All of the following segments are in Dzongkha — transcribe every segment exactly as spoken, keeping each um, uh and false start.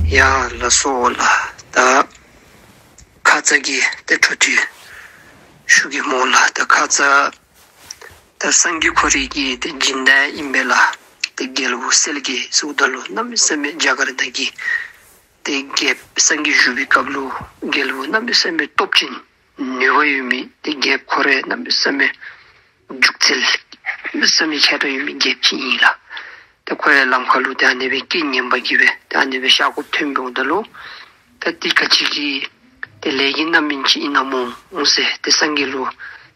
ཡ་ལགས་སོ་ལགས། ད་ཁ་ཙ་གི་ཏེ་འཕྲོ་མཐུད་ཞུ་གེ་སྨོ་ལགས། ད་ཁ་ཙ་ད་སངས་རྒྱས་ཁོ་རའི་གི་ཏེ་སྦྱིན་བདག་ཨིན་པས་ལགས། ཏེ་རྒྱལ་པོ་གསལ་རྒྱལ་ཟེརཝ་ད་ལུ་གནམ་མེད་ས་མེད་རྒྱ་གར་ནང་གི་ཏེ་རྒྱལཔོ་སངས་རྒྱས་བཞུགས་པའི་སྐབས་ལུ་རྒྱལ་པོ་གནམ་མེད་ས་མེད་སྟོབས་ཅན་ནུས་པ་ཡོད་མི་ཏེ་རྒྱལཔོ་ཁོ་ར་གནམ་མེད་ས་མེད་རྒྱུག་རྩལ་གནམ་མེད་ས་མེད་ཆེ་དྲགས་ཡོད་མི་རྒྱལཔོ་ཅིག་ཨིན་ལགས། ཏེ་ཁོ་ཡང་ལམ་ཁ་ལུ་ཏེ་ཨ་ནི་སྦེ་རྐྱེན་ངན་པ་གིས་སྦེ་ཏེ་ཨ་ནི་སྦེ་བཤགས་སྐོར་ཐོན་འོངམ་ད་ལུ་ད་འདི་ག་ཅི་གི་ཏེ་ལས་ཀྱི་རྣམ་སྨིན་ཅིག་ཨིན་ན་སྨོ་ཟེར་ཏེ་སངས་རྒྱས་ལུ་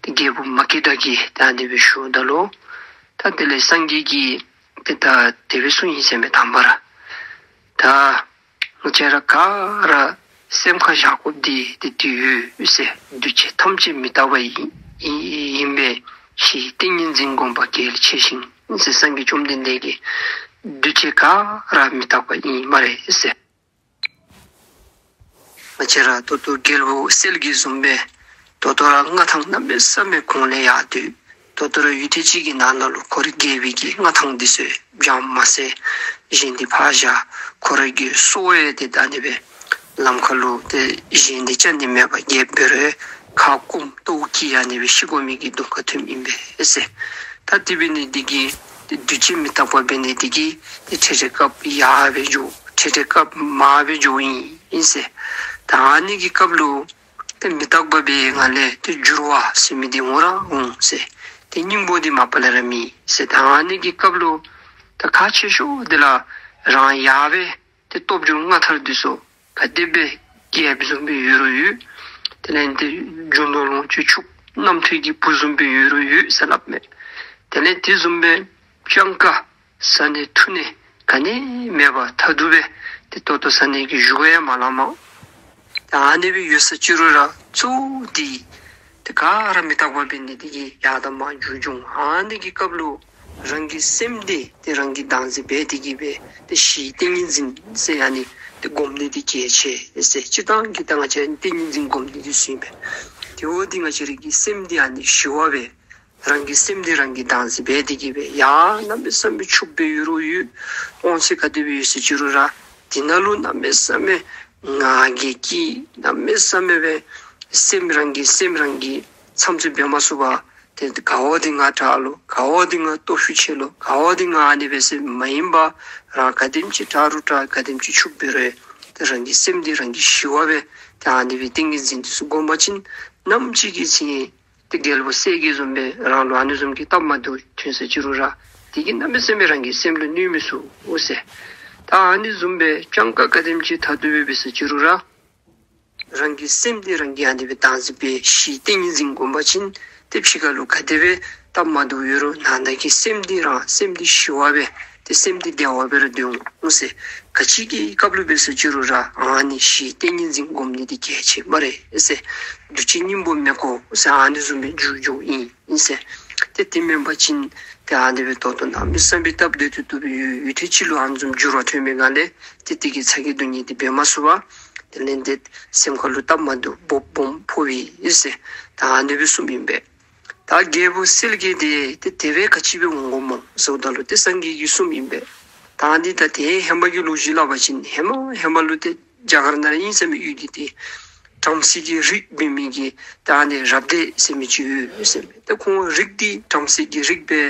ཏེ་རྒྱལ་པོ་མ་སྐྱེས་དགྲ་གིས་ཏེ་ཨ་ནི་སྦེ་ཞུཝ་ད་ལུ་ད་དེ་ལས་སངས་རྒྱས་ཀྱིས་ཏེ་ད་དེ་སྦེ་གསུངས་ཡི་ཟེར་མས། དང་པ་ར་ད་ང་བཅས་ར་ག་ར་སེམས་ཁར་བཞག་དགོཔ་འདི་ཏེ་འདི་ཡོད་ཟེར། འདུས་བྱས་ཐམས་ཅད་མི་རྟག་པ་ཡིན་ཡིན་པས་གཞི་ཏིང་ངེ་འཛིན་སྒོམ་པ་གལ་ཆེ་ཞིང་ཟེར། སངས་རྒྱས་བཅོམ་ལྡན་འདས་ཀྱིས་འདུས་བྱས་ག་ར་མི་རྟག་པ་ཨིན་སྨ་རེ་ཟེར། ང་བཅས་ར་ད་ལྟོ་རྒྱལ་པོ་གསལ་རྒྱལ་བཟུམ་སྦེ་ད་ལྟོ་ར་མངའ་ཐང་གནམ་མེད་ས་མེད་གོང་ལས་ཡར་སྡུད། ད་ལྟོ་ར་ཡུད་ཐེངས་ཅིག་གི་ནང་ན་ལུ་ཁོ་རའི་རྒྱལ་པོའི་གི་མངའ་ཐང་འདི་ཚུ་འཇམ་མ་ཟེར་བཞེངས་ཏེ་ཕར་བཞག། ཁོ་རའི་གི་སྲོག་ཡང་ཏེ་ད་ཨ་ནི་སྦེ་ལམ་ཁ་ལུ་ཏེ་བཞེངས་ཏེ་བཅར་ནི་མེད་པར་རྒྱལཔོ་འབད་རུང་ཁ་སྐོམ་ལྟོཝ་བཀྱེས་ཨ་ནི་སྦེ་ཤི་དགོ་མི་གི་གདོང་ཁར་ཐོནམ་ཨིན་པས་ཟེར། ད་དེ་འབད་ནི་འདི་གིས་ཏེ་འདུས་བྱས་མི་རྟག་པ་འབད་ནི་འདི་གིས་ཏེ་འཕྲལ་འཕྲལ་སྐབས་ཡར་སྦེ་འགྱོ་འཕྲལ་འཕྲལ་སྐབས་མར་སྦེ་འགྱོཝ་ཨིན་ཨིན་ཟེར། ད་ཨ་ནི་གི་སྐབས་ལུ་ཏེ་མི་རྟག་པ་འབད་བའི་ངང་ལས་ཏེ་འགྱུར་བ་ཟེར་མི་འདི་འོང་ར་འོང་ཟེར། ཏེ་སྙིང་པོ་འདི་མ་པ་ལས་ར་མེད་ཟེར། ད་ཨ་ནི་གི་སྐབས་ལུ་ད་ཁག་ཆེ་ཤོས་འདི་ལགས་རང་ཡར་སྦེ་ཏེ་སྟོབས་འབྱོར་མངའ་ཐང་འདི་ཚུ་ག་དེ་སྦེ་རྒྱལཔོ་བཟུམ་སྦེ་ཡོད་རུང་ཡོད། དེ་ལས་ཏེ་རྒྱུ་ནོར་ལོངས་སྤྱོད་ཕྱུགཔོ་རྣམ་ཐོས་ཀྱི་བུ་བཟུམ་སྦེ་ཡོད་རུང་ཡོད་ཟེར་སླབ་མས། དེ་ལས་དེ་བཟུམ་སྦེ་སྤྱང་ཀ་བཟའ་ནི་འཐུང་ནི་ག་ནི་མེད་པར་མཐར་ཐུག་སྦེ་ཏེ་ད་ལྟོ་བཟའ་ནི་གི་བཞེས་སྒོ་ཡང་མ་ལང་མས། ད་ཨ་ནི་སྦེ་ཡོད་ས་ཅི་རུང་ར་གཙོ་བོ་འདི་ཏེ་ག་ར་མི་རྟག་པ་འབད་ནི་འདི་གིས་ཡར་དང་མར་འགྱུར་འགྱོ། ཨ་ནི་གི་སྐབས་ལུ་རང་གི་སེམས་འདི་ཏེ་རང་གིས་བདག་འཛིན་འབད་དེ་གིས་སྦེ་ཏེ་གཞི་ཏིང་ངེ་འཛིན་ཟེར་ཨ་ནི་ཏེ་སྒོམ་ནི་འདི་གལ་ཆེ་ཟེར། སྤྱིར་བཏང་གི་ད་ང་བཅས་ཏིང་ངེ་འཛིན་སྒོམ་ནི་འདི་ཚུ་ཨིན་པས། དེ་འོ་འདི་ང་བཅས་ར་གི་སེམས་འདི་ཨ་ནི་ཞི་བ་སྦེ་རང་གི་སེམས་འདི་རང་གིས་བདག་འཛིན་འབད་དེ་གིས་སྦེ་ཡར་གནམ་མེད་ས་མེད་ཕྱུགཔོ་སྦེ་ཡོད་རུང་ཡོད། དབང་ཚད་ག་དེ་སྦེ་ཡོད་ས་ཅི་རུང་ར་དེ་ནང་ལུ་གནམ་མེད་ས་མེད་ང་རྒྱལ་གྱིས་གནམ་མེད་ས་མེད་སྦེ་སེམས་རང་གིས་སེམས་རང་གིས་མཚམས་ཚུ་འབད་མ་ཚུགས་པར་ཏེ་ག་བ་འདི་ང་དྲག་ལོ་ག་བ་འདི་ང་སྟོབས་ཤུགས་ཆེ་ལོ་ག་བ་འདི་ང་ཨ་ནི་སྦེ་ཟེར་མ་ཡེངས་པར་རང་ག་དེམ་ཅིག་དྲག་རུང་དྲག་ག་དེམ་ཅིག་ཕྱུགཔོ་འབད་རུང་ཏེ་རང་གི་སེམས་འདི་རང་གིས་ཞི་བ་སྦེ་ཏེ་ཨ་ནི་སྦེ་ཏིང་ངེ་འཛིན་འདི་ཚུ་སྒོམ་པ་ཅིན་ནམ་ཅིག་གི་ཚེ་ཏེ་རྒྱལ་པོ་གསལ་རྒྱལ་བཟུམ་སྦེ་རང་ལུ་ཨ་ནི་བཟུམ་གྱི་སྟབས་མ་བདེཝ་ཐོན་ས་ཅི་རུང་ར་དེ་གིས་གནམ་མེད་ས་མེད་རང་གི་སེམས་ལུ་གནོད་མི་ཚུགས་འོང་ཟེར། ད་ཨ་ནི་བཟུམ་སྦེ་སྤྱང་ཀ་ག་དེམ་ཅིག་དྲག་སྟེ་འབད་འབད་ས་ཅི་རུང་ར་རང་གི་སེམས་འདི་རང་གིས་ཨ་ནི་སྦེ་བདག་འཛིན་འབད་གཞི་ཏིང་ངེ་འཛིན་སྒོམ་པ་ཅིན་ཏེ་ཕྱི་ཁ་ལུ་ག་དེ་སྦེ་སྟབས་མ་བདེཝ་ཡོད་རུང་ནང་ན་གི་སེམས་འདི་རང་སེམས་འདི་ཞི་བ་སྦེ་ཏེ་སེམས་འདི་བདེ་བ་སྦེ་ར་སྡོད་འོང་ཟེར། ག་ཅི་གི་སྐབས་ལུ་འབད་ས་ཅི་རུང་ར་ཨ་ནི་གཞི་ཏིང་ངེ་འཛིན་སྒོམ་ནི་འདི་གལ་ཆེ་སྨ་རེ་ཟེར། འདུས་བྱས་སྙིང་པོ་མེད་དགོ་ཟེར་ཨ་ནི་བཟུམ་སྦེ་འགྱུར་འགྱོཝ་ཨིན་ཨིན་ཟེར། ཏེ་དེ་མེན་པ་ཅིན་ཏེ་ཨ་ནི་སྦེ་ད་ལྟོ་གནམ་མེད་ས་མེད་སྟབས་བདེ་ཏོག་ཏོ་སྦེ་ཡོད་ཡུད་ཐེངས་ཅིག་ལུ་ཨ་ནི་བཟུམ་འགྱུར་བ་ཐོན་པའི་སྒང་ལས་ཏེ་དེ་གིས་ཚ་གྱང་སྡུག་བསྔལ་འདི་འབད་མ་ཚུགས་པར་དེ་ལས་ཏེ་སེམས་ཁ་ལུ་སྟབས་མ་བདེཝ་སྦོམ་སྦོམ་ཕོག་པས་ཟེར། ད་ཨ་ནི་སྦེ་གསུངམ་ཨིན་པས། ད་རྒྱལ་པོ་གསལ་རྒྱལ་འདི་ཏེ་དེ་སྦེ་ག་ཅི་སྦེ་འོང་དགོཔ་སྨོ་ཟེརཝ་ད་ལུ་ཏེ་སངས་རྒྱས་ཀྱིས་གསུངམ་ཨིན་པས། ད་འདི་ད་ཏེ་ཧེ་མ་གི་ལོ་རྒྱུས་སླབ་པ་ཅིན་ཧེ་མ་ཧེ་མ་ལུ་ཏེ་རྒྱ་གར་ནང་ཨིན་ཟེར་མི་ཡུལ་འདི་ཏེ་བྲམ་ཟེ་གི་རིགས་འབད་མི་གི་ད་ཨ་ནི་རབ་སྡེ་ཟེར་མི་ཅིག་ཡོད་ཟེར་མས། ཏེ་ཁོང་རིགས་འདི་བྲམ་ཟེ་གི་རིགས་སྦེ་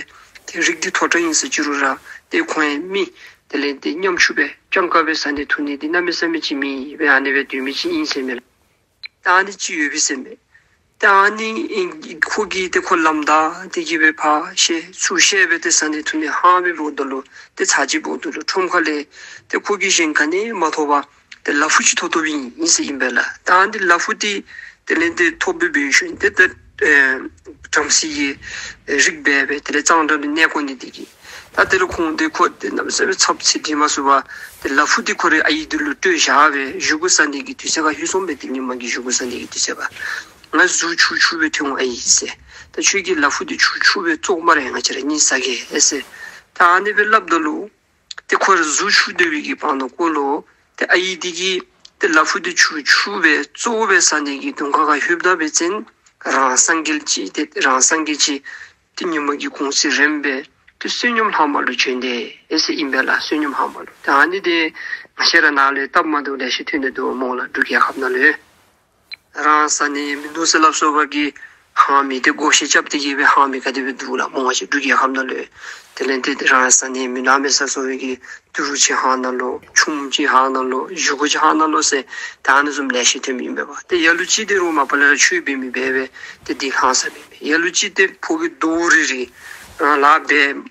ཏེ་རིགས་འདི་མཐོ་དྲགས་ཨིན་ས་ཅི་རུང་ར་ཏེ་ཁོང་ཡང་མི་དེ་ལས་ཏེ་ཉམ་ཆུང་སྦེ་སྤྱང་ཀ་སྦེ་བཟའ་ནི་འཐུང་ནི་འདི་གནམ་མེད་ས་མེད་ཅིག་མེད་སྦེ་ཨ་ནི་སྦེ་སྡོད་མི་ཅིག་ཨིན་ཟེར་མས་ལགས། ད་ཨ་ནི་ཅིག་ཡོད་པས་ཟེར་མས། ད་ཨ་ནི་ཨིན་ཁོ་གིས་ཏེ་ཁོ་ལམ་བདའ་སྟེ་གིས་སྦེ་ཕར་བཤལ་ཚུར་བཤལ་སྦེ་ཏེ་བཟའ་ནི་འཐུང་ནི་ཧང་སྦེ་འབདཝ་ད་ལུ་ཏེ་ཚར་ཅིག་འབདཝ་ད་ལུ་ཁྲོམ་ཁ་ལས་ཏེ་ཁོ་གིས་གཞན་ག་ནི་མ་ཐོབ་པར་ཏེ་ལ་ཕུག་ཅིག་ཐོབ་ཐོབ་ཨིན་ཨིན་ཟེར་ཨིན་པས་ལགས། ད་ཨ་ནི་ལ་ཕུག་འདི་དེ་ལས་ཏེ་ཐོབ་སྦེ་འབད་ཞིནམ་ཏེ་ཏེ་ཨེ་བྲམ་ཟེ་གི་རིགས་འབད་སྦེ་དེ་ལས་གཙང་སྦྲ་ལུ་གནས་དགོ་ནི་འདི་གིས་ད་དེ་ལུ་ཁོང་འདི་ཁོ་འདི་གནམ་མེད་ས་མེད་ཚབ་ཚུབ་སྟེ་མ་ཚུགས་པར་ཏེ་ལ་ཕུག་འདི་ཁོ་རའི་ཨའི་འདི་ལུ་སྤྲོད་བཞག་སྦེ་བཞེས་སྒོ་བཟའ་ནི་གི་དུས་ཚོད་ཁར་ལྷོད་སོང་པས། ཏེ་ཉིན་མ་གི་བཞེས་སྒོ་བཟའ་ནི་གི་དུས་ཚོད་ཁར་ང་གཟུགས་ཕྱུག་ཕྱུག་སྦེ་ཐོན་འོང་ཨའི་ཟེར། ད་ཁྱོད་ཀྱིས་ལ་ཕུག་འདི་ཕྱུག་ཕྱུག་སྦེ་བཙོ་སྨ་རེ། ང་བཅས་ར་གཉིས་ཟ་གེ་ཟེར། ད་ཨ་ནི་སྦེ་སླབ་ད་ལུ་ཏེ་ཁོ་ར་གཟུགས་ཕྱུག་སྡོད་པའི་གི་བར་ན་ཁོ་ལུ་ཏེ་ཨའི་འདི་གིས་ཏེ་ལ་ཕུག་འདི་ཕྱུག་ཕྱུག་སྦེ་གཙོ་བོ་སྦེ་བཟའ་ནི་གི་དོན་ཁ་ཁར་ལྷོདཔ་ད་འབད་བ་ཅིན་རང་སངས་རྒྱས་ཅིག་ཏེ་རང་སངས་རྒྱས་ཅིག་ཏེ་ཉི་མ་གི་གུང་ཚིགས་རནམ་སྦེ་ ཏེ་བསོད་སྙོམས་ལྷག་མ་ལུ་བྱོན་ཏེ་ཨེ་ཟེར་ཨིན་པས་ལགས། བསོད་སྙོམས་ལྷག་མ་ལུ། ད་ཨ་ནི་འདི་ང་བཅས་ར་ནཱ་ལུ་སྟབས་མ་བདེཝ་ལེ་ཤ་ཐོན་ཏེ་འདུག་སྨོ་ལགས། འབྲུག་རྒྱལ་ཁབ་ནང་ལུ་རང་ས་གནས་མིན་འདུག་ཟེར་སླབ་སོང་བ་གི་ཧང་མི་ཏེ་བགོ་བཤའ་རྐྱབ་སྟེ་གི་སྦེ་ཧང་མི་ག་དེ་སྦེ་འདུག་ལགས་སྨོ་ང་བཅས་འབྲུག་རྒྱལ་ཁབ་ནང་ལུ། དེ་ལས་ཏེ་རང་ས་གནས་མིན་འདུག་མེད་ཟེར་སོང་བའི་གི་ཏི་རུ་ཅིག་ཧང་ནང་ལུ་ཆུམ་ཅིག་ཧང་ནང་ལུ་བཞེས་སྒོ་ཅིག་ཧང་ནང་ལུ་ཟེར་ད་ཨ་ནི་བཟུམ་ལེ་ཤ་ཐོན་མི་ཨིན་པས་པ། ཏེ་ལ་ལུ་ཅིག་ཏེ་རོགས་མ་པ་ལས་ར་ཆོས་འབད་མི་འབད་བས་ཏེ་དེ་ཧང་སངས་མི་མས། ལ་ལུ་ཅིག་ཏེ་ཕོ་གི་རྡོག་རིལ་རི་རང་ལཱ་འབད་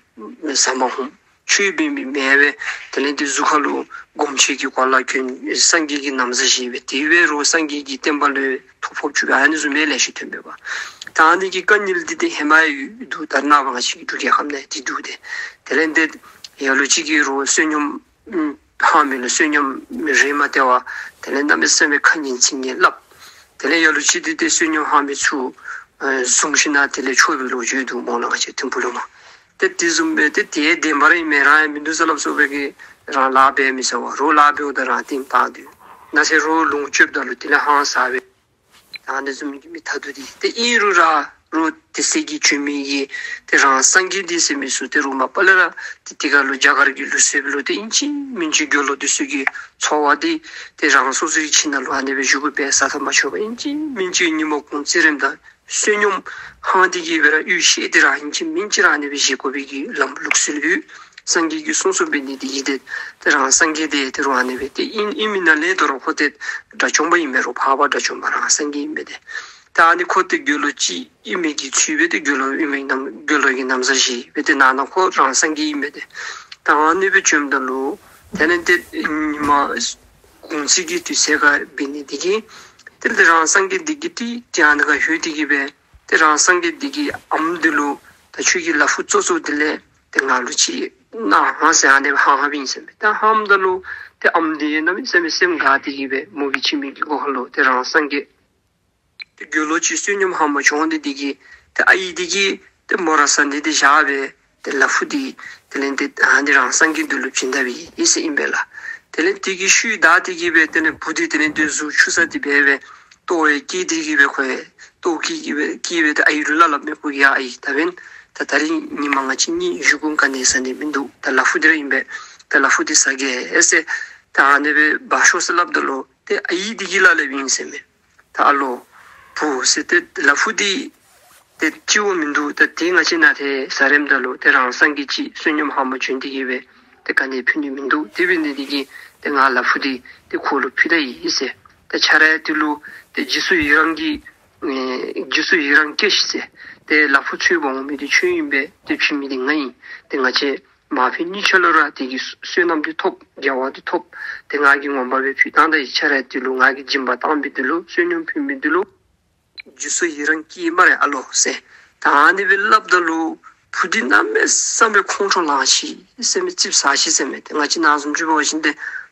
ཟ་མ་ཧུམ། ཆོས་འབད་མི་མེད་པས། དེ་ལས་ཏེ་གཟུགས་ཁ་ལུ་སྒོམ་ཆེན་གྱི་གོ་ལ་གྱོན། སངས་རྒྱས་ཀྱི་ན་བཟའ་བཞེས་པས། དེ་སྦེ་རོགས་སངས་རྒྱས་ཀྱི་བསྟན་པ་ལུ་ཐོ་ཕོག་བཅུག་པའི་ཨ་ནི་བཟུམ་མའི་ལེ་ཤ་ཐོན་པས་པ། ད་ཨ་ནི་གི་དཀའ་ངལ་འདི་ཏེ་ཧེ་མ་ཡང་ཡོད་འདུག། ད་རེས་ནངས་པ་ང་བཅས་ཀྱི་འབྲུག་རྒྱལ་ཁབ་ནང་འདི་འདུག་སྟེ། དེ་ལས་ཏེ་ལ་ལུ་ཅིག་གིས་རོགས་བསོད་སྙོམས་ཧང་མི་ལུ་བསོད་སྙོམས་རེ་མ་སྟེར་བར་དེ་ལས་གནམ་མེད་ས་མེད་ཁ་ངན་ཚིག་ངན་སླབ། དེ་ལས་ལ་ལུ་ཅིག་འདི་ཏེ་བསོད་སྙོམས་ཧང་མི་ཚུ་ཨ་བཟུང་ཞིནམ་དེ་ལས་འཕྱོག་པའི་ལོ་རྒྱུས་འདུག་སྨོ་ལགས། ང་བཅས་ཐིམ་ཕུག་ལུ་མ་ཏེ་དེ་བཟུམ་སྦེ་ཏེ་དེ་བདེན་པ་ར་ཨིན་མས། རང་ཡང་མིན་འདུག་ཟེར་སླབ་སོང་བའི་གི་རང་ལཱ་འབད་མི་ཟེར་བ་རོགས་ལཱ་འབདཝ་ད་རང་རྟིང་བཏང་སྟེ་ན་ཟེར་རོགས་ལོངས་སྤྱོདཔ་ད་ལུ་དེ་ལས་ཧང་སངས་པའི་ད་ཨ་ནི་བཟུམ་མའི་གི་མི་ཐ་དུ་དེ་ཏེ་ཨིན་རུང་ར་རོགས་དེ་ཚེ་གི་བྱོན་མི་གི་ཏེ་རང་སངས་རྒྱས་འདི་ཟེར་མི་ཚུ་ཏེ་རོགས་མ་པ་ལས་ར་ཏེ་དེ་ཁ་ལུ་རྒྱ་གར་གྱི་ལུགས་སྲོལ་ལུ་ཏེ་ཨིན་ཅི་མིན་ཅི་དགེ་སློང་འདི་ཚུ་གི་འཚོ་བ་འདི་ཏེ་རང་སོ་སོའི་ཁྱིམ་ནང་ལུ་ཨ་ནི་སྦེ་བཞུགས་སྦེ་ཟ་ཐབས་མ་ཆོག་པར་ཨིན་ཅི་མིན་ཅི་ཉིན་མ་གུང་ཚིགས་རནམ་ད་བསོད་སྙོམས་ཧང་སྟེ་གི་སྦེ་ར་ཡུལ་བཤལ་ཏེ་ར་ཨིན་ཅི་མིན་ཅི་ར་ཨ་ནི་སྦེ་བཞེས་དགོ་པའི་གི་ལམ་ལུགས་སྲོལ་ཡོད། སངས་རྒྱས་ཀྱིས་གསུངས་གསུངས་འབད་ནི་འདི་གིས་ཏེ་ཏེ་རང་སངས་རྒྱས་འདི་ཏེ་རོགས་ཨ་ནི་སྦེ་ཏེ་ཨིན་ཨིན་མི་ནང་ལས་དོ་རུང་ཁོ་ཏེ་དགྲ་བཅོམ་པ་ཨིན་མས། རོགས་འཕགས་པ་དགྲ་བཅོམ་པ་རང་སངས་རྒྱས་ཨིན་མས་ཏེ། ད་ཨ་ནི་ཁོ་ཏེ་དགེ་སློང་ཅིག་ཨིན་མི་གི་ཚུལ་སྦེ་ཏེ་དགེ་སློང་ཨིན་མི་ནམ་དགེ་སློང་གི་ན་བཟའ་བཞེས་སྦེ་ཏེ་ནང་ན་ཁོ་རང་སངས་རྒྱས་ཨིན་མས་ཏེ། ད་ཨ་ནི་སྦེ་བྱོནམ་ད་ལུ་དེ་ལས་ཏེ་ཉི་མ་གུང་ཚིགས་ཀྱི་དུས་ཚོད་ཁར་འབད་ནི་འདི་གིས་ཏེ་ཏེ་རང་སངས་རྒྱས་འདི་གིས་ཏེ་ཏེ་ཨ་ནི་ཁར་ལྷོད་དེ་གི་སྦེ་ཏེ་རང་སངས་རྒྱས་འདི་གི་ཨམ་འདི་ལུ་ད་ཁྱོད་ཀྱི་ལ་ཕུག་ཙོག་ཙོག་འདི་ལས་ཏེ་ང་ལུ་ཅིག་གནང་ཟེར་ཨ་ནི་སྦེ་ཧང་ཧང་སྦེ་ཨིན་ཟེར་མས། ད་ཧངམ་ད་ལུ་ཏེ་ཨམ་འདི་གནམ་མེད་ས་མེད་སེམས་དགའ་སྟེ་གི་སྦེ་མོ་གི་ཁྱིམ་གྱི་སྒོ་ཁ་ལུ་ཏེ་རང་སངས་རྒྱས་ཏེ་དགེ་སློང་ཅིག་བསོད་སྙོམས་ཧང་མ་བྱོན་ཏེ་འདི་གིས་ཏེ་ཨའི་འདི་གིས་ཏེ་མོ་ར་ས་འདི་ཏེ་བཞག་སྦེ་ཏེ་ལ་ཕུག་འདི་དེ་ལས་ཏེ་ཨ་ནི་རང་སངས་རྒྱས་འདི་ལུ་བྱིན་ད་པའི་ཨིན་ཟེར་ཨིན་པས་ལགས། དེ་ལས་དེ་གི་ཤུལ་བདའ་སྟེ་གི་སྦེ་དེ་ལས་བུ་འདི་དེ་ལས་ཏེ་གཟུགས་ཆུང་ས་འདི་སྦེ་སྦེ་ལྟོཝ་ཡང་བཀྱེས་ཏེ་གི་སྦེ་ཁོ་ཡང་ལྟོཝ་བཀྱེས་ཀྱི་སྦེ་བཀྱེས་སྦེ་ཏེ་ཨའི་ལུ་སླབ་སླབ་མས། ཁོ་གིས་ཡ་ཨའི་ད་འབདན་ད་ད་རིས་ཉིན་མ་ང་བཅས་གཉིས་བཞེས་སྒོ་ག་ནི་ཟ་ནི་མིན་འདུག། ད་ལ་ཕུག་འདི་ར་ཨིན་པས། ད་ལ་ཕུག་འདི་ཟ་གེ་ཟེར་ད་ཨ་ནི་སྦེ་འབག་ཤོག་ཟེར་སླབ་ད་ལུ་ཏེ་ཨའི་འདི་གིས་སླབ་སླབ་ཨིན་ཟེར་མས། ད་ཨ་ལོ་བུ་ཟེར་ཏེ་ལ་ཕུག་འདི་ཏེ་ལྕི་བོ་མིན་འདུག། ད་དེ་ང་བཅས་ནཱ་ཏེ་ཟ་རནམ་ད་ལུ་ཏེ་རང་སངས་རྒྱས་ཅིག་བསོད་སྙོམས་ཧང་མ་བྱོན་ཏེ་གི་སྦེ་ཏེ་ག་ནི་ཕུལ་ནི་མིན་འདུག། དེ་འབད་ནི་འདི་གིས་ཏེ་ང་ལ་ཕུག་འདི་ཏེ་ཁོ་ལུ་ཕུལ་ད་ཡི་ཟེར། ཏེ་ཁྱོད་ར་ཡང་འདི་ལུ་ཏེ་རྗེས་སུ་ཡི་རང་གི་ཨེ་རྗེས་སུ་ཡི་རང་སྐྱེས་ཤིག་ཟེར། ཏེ་ལ་ཕུག་འཚོལ་འོང་མི་འདི་ཁྱོད་ཨིན་པས། ཏེ་ཕུལ་མི་འདི་ང་ཨིན། ཏེ་ང་བཅས་མ་ཕུལ་གཉིས་ཆ་ལུ་ར་དེ་གི་བསོད་ནམས་འདི་ཐོབ། དགེ་བ་འདི་ཐོབ། ཏེ་ང་གིས་ངོ་མ་སྦེ་ཕུལ་བཏང་ད་ཡི། ཁྱོད་ར་འདི་ལུ་ང་གིས་སྦྱིན་པ་བཏང་མི་འདི་ལུ་བསོད་སྙོམས་ཕུལ་མི་འདི་ལུ་རྗེས་སུ་ཡི་རང་སྐྱེས་སྨ་རེ་ཨ་ལོ་ཟེར། ད་ཨ་ནི་སྦེ་སླབ་ད་ལུ་བུ་འདི་གནམ་མེད་ས་མེད་ཁོང་ཁྲོ་ལངས་ཅི་ཟེར་མས། ཙིགཔ་ཟ་ཅི་ཟེར་མས། ཏེ་ང་བཅས་ནཱ་བཟུམ་ཅིག་འབད་བ་ཅིན་ཏེ་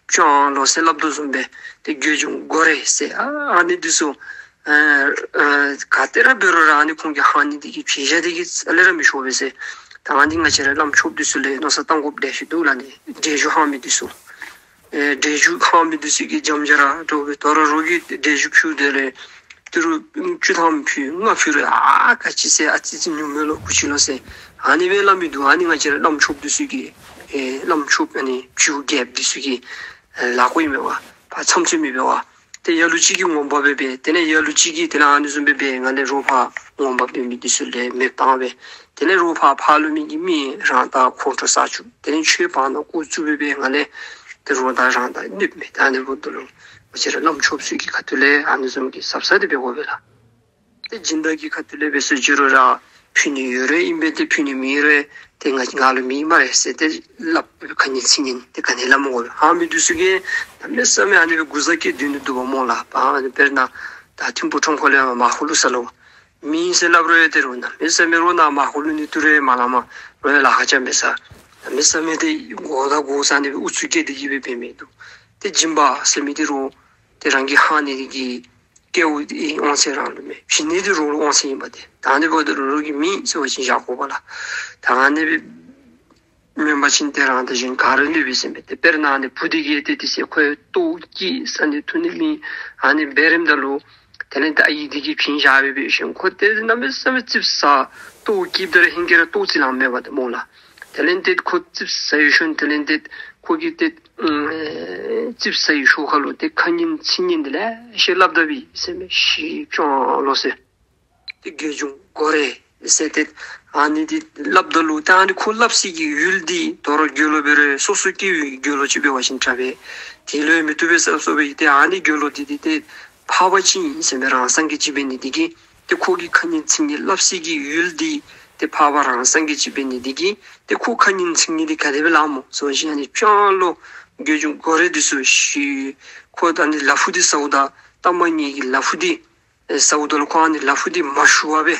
སྤྱང་ལོ་ཟེར་སླབ་དོ་བཟུམ་སྦེ་ཏེ་དགོད་བྱུང་དགོ་རེ་ཟེར། ཨ་ཨ་ནི་འདི་ཚུ་ཨ་ཨ་ག་ཏེ་ར་འབད་རུང་ར་ཨ་ནི་ཁོང་གི་ཧང་ནི་འདི་གིས་བྱིན་བཞག་འདི་གིས་རྩ་ལས་ར་མི་ཆོག་པས་ཟེར། ད་ཨ་ནི་ང་བཅས་ར་བླམ་ཆོསཔ་འདི་ཚུ་ལས་མནོ་བསམ་བཏང་དགོཔ་ལེ་ཤ་འདུག་ལགས་ནི། འབྲས་བུ་ཧང་མི་འདི་ཚུ་ཨེ་འབྲས་བུ་ཧང་མི་འདི་ཚུ་གིས་འཇམ་འཇམ་ར་འདྲོག་པས། དོ་རུང་རོགས་ཀྱིས་འབྲས་བུ་ཕུལ་དེ་ལས་ཏི་རུ་བཅུ་ཐམ་ཕུལ་ལྔ་ཕུལ་རུང་ཨ་ག་ཅི་ཟེར་ཨ་ཙི་ཙི་ཉུང་མས་ལོ་ཀུ་ཅི་ལོ་ཟེར་ཨ་ནི་སྦེ་སླབ་མི་འདུག། ཨ་ནི་ང་བཅས་ར་བླམ་ཆོསཔ་འདི་ཚུ་གི་ཨེ་བླམ་ཆོསཔ་ཨ་ནི་ཕྱུག་རྒྱལཔོ་འདི་ཚུ་གི་ཨེ་ལཱ་ཁག་ཨིན་པས་པ། ཕར་མཚམས་ཚུད་མི་འབད་བར་ཏེ་ལ་ལུ་ཅིག་གིས་ངོམ་པ་འབད་འབད། དེ་ལས་ལ་ལུ་ཅིག་གིས་དེ་ལས་ཨ་ནི་བཟུམ་སྦེ་འབད་ང་ལས་རོགས་ཕར་ངོམ་པ་འབད་མི་འདི་ཚུ་ལས་མེདཔ་བཏང་སྦེ། དེ་ལས་རོགས་ཕར་ཕར་ལུ་མི་གི་མི་རང་དང་ཁོང་ཁྲོ་ཟ་བཅུག། དེ་ལས་ཆོས་བར་ན་སྐོར་བཙུགས་སྦེ་འབད་ང་ལས་ཏེ་རོགས་དང་རང་དང་གནོདཔ་མས། ད་ཨ་ནི་འབདཝ་ད་ལུ་ང་བཅས་ར་བླམ་ཆོསཔ་ཚུ་གི་ཁ་ཐུག་ལས་ཨ་ནི་བཟུམ་གྱི་གཟབ་གཟབ་འདི་འབད་དགོ་པས་ལགས། ཏེ་སྦྱིན་བདག་གི་ཁ་ཐུག་ལས་འབད་ཟེར་ཅི་རུང་ར་ཕུལ་ནི་ཡོད་རུང་ཨིན་པས། ཏེ་ཕུལ་ནི་མེད་རུང་ཏེ་ང་ང་ལུ་མེད་སྨ་རེ་ཟེར་ཏེ་སླབ། ཁ་ངན་ཚིག་ངན་ཏེ་ག་ནི་སླབ་མི་དགོ་པས། ཧང་མི་འདི་ཚུ་གིས་གནམ་མེད་ས་མེད་ཨ་ནི་སྦེ་གུ་ཟ་བཀལ་སྡོད་ནི་འདུག་པ་སྨོ་ལགས། ཨ་ནི་དཔེར་ན་ད་ཐིམ་ཕུག་ཁྲོམ་ཁ་ལུ་ཡང་མར་ཁུ་ལུ་ཟ་ལོ་མེད་ཟེར་སླབ་རུང་ཡང་ཏེ་རོགས་གནམ་མེད་ས་མེད་རོགས་ནཱ་མར་ཁུ་ལུ་ནི་ཏི་རུ་ཡང་མ་ལང་མ་རོགས་ཡང་ལཱ་ཁག་རྐྱབ་མི་ཟ། གནམ་མེད་ས་མེད་ཏེ་དགོ་དང་དགོ་ཟེར་ཨ་ནི་སྦེ་ཨུ་ཚུགས་བཀལ་ཏེ་གི་སྦེ་འབད་མི་འདུག། ཏེ་སྦྱིན་པ་ཟེར་མི་འདི་རོགས་ཏེ་རང་གི་ཧང་ནི་འདི་གིས་སྐལཝ་འདི་དབང་ཚད་རང་ལུ་མས། བྱིན་ནི་འདི་རོགས་ལུ་དབང་ཚད་ཨིན་པས་ཏེ། ད་ཨ་ནི་འབདཝ་ད་རོགས་ཀྱིས་མེད་ཟེར་བ་ཅིན་བཞག་དགོ་པས་ལགས། ད་ཨ་ནི་སྦེ་མེན་པ་ཅིན་ཏེ་རང་དང་གཞན་ག་ར་གནོད་པས་ཟེར་མས། ཏེ་དཔེར་ན་ཨ་ནི་བུ་འདི་གིས་ཏེ་དེ་ཚེ་ཁོ་ལྟོཝ་བཀྱེས་ཟ་ནི་འཐུང་ནི་མེད། ཨ་ནི་འབད་རནམ་ད་ལུ་དེ་ལས་ད་ཨའི་འདི་གིས་བྱིན་བཞག་སྦེ་འབད་ཞིནམ་ཁོ་ཏེ་གནམ་མེད་ས་མེད་ཙིགཔ་ཟ་ལྟོཝ་བཀྱེསཔ་ད་ར་ཧེང་སྐལ་ར་ལྟོཝ་ཅིག་ལང་མེད་པ་ཏེ་སྨོ་ལགས། དེ་ལས་ཏེ་ཁོ་ཙིགཔ་ཟ་བའི་ཤུལ་དེ་ལས་ཏེ་ཁོ་གིས་ཏེ་ཨེ་ཙིགཔ་ཟ་བའི་ཤུལ་ཁ་ལུ་ཏེ་ཁ་ངན་ཚིག་ངན་འདི་ལེ་ཤ་སླབ་ད་པས་ཟེར་མས། ཤིག་སྤྱང་ལོ་ཟེར། ཏེ་དགེ་སྦྱོང་མགོ་རེ་ཟེར་ཏེ་ཨ་ནི་འདི་སླབ་ད་ལུ་ཏེ་ཨ་ནི་ཁོ་སླབ་སའི་གི་ཡུལ་འདི་དོ་རུང་དགེ་སློང་འབད་རུང་སོ་སོ་སྐྱེ་བོའི་དགེ་སློང་ཅིག་འབད་བ་ཅིན་དྲག་པས། དེ་ལུ་མི་བཏུབ་པས་ཟེར་སོང་པས། ཏེ་ཨ་ནི་དགེ་སློང་འདི་འདི་ཏེ་འཕགས་པ་ཅིག་ཨིན་ཟེར་མས། རང་སངས་རྒྱས་ཅིག་འབད་ནི་འདི་གིས་ཏེ་ཁོ་གི་ཁ་ངན་ཚིག་ངན་སླབ་སའི་གི་ཡུལ་འདི་ཏེ་འཕགས་པ་རང་སངས་རྒྱས་ཅིག་འབད་ནི་འདི་གིས་ཏེ་ཁོ་ཁ་ངན་ཚིག་ངན་འདི་ག་དེ་སྦེ་སླབ་སྨོ་ཟེར་བ་ཅིན་ཨ་ནི་སྤྱང་ལོ་དགེ་སྦྱོང་མགོ་རེ་འདི་ཚུ་ཤིག་ཁོ་ད་ཨ་ནི་ལ་ཕུག་འདི་ཟཝ་ད་ལྟ་མ་ངན་གྱི་ལ་ཕུག་འདི་ཨེ་ཟཝ་ད་ལུ་ཁོ་ཨ་ནི་ལ་ཕུག་འདི་མ་ཞུ་བར་སྦེ་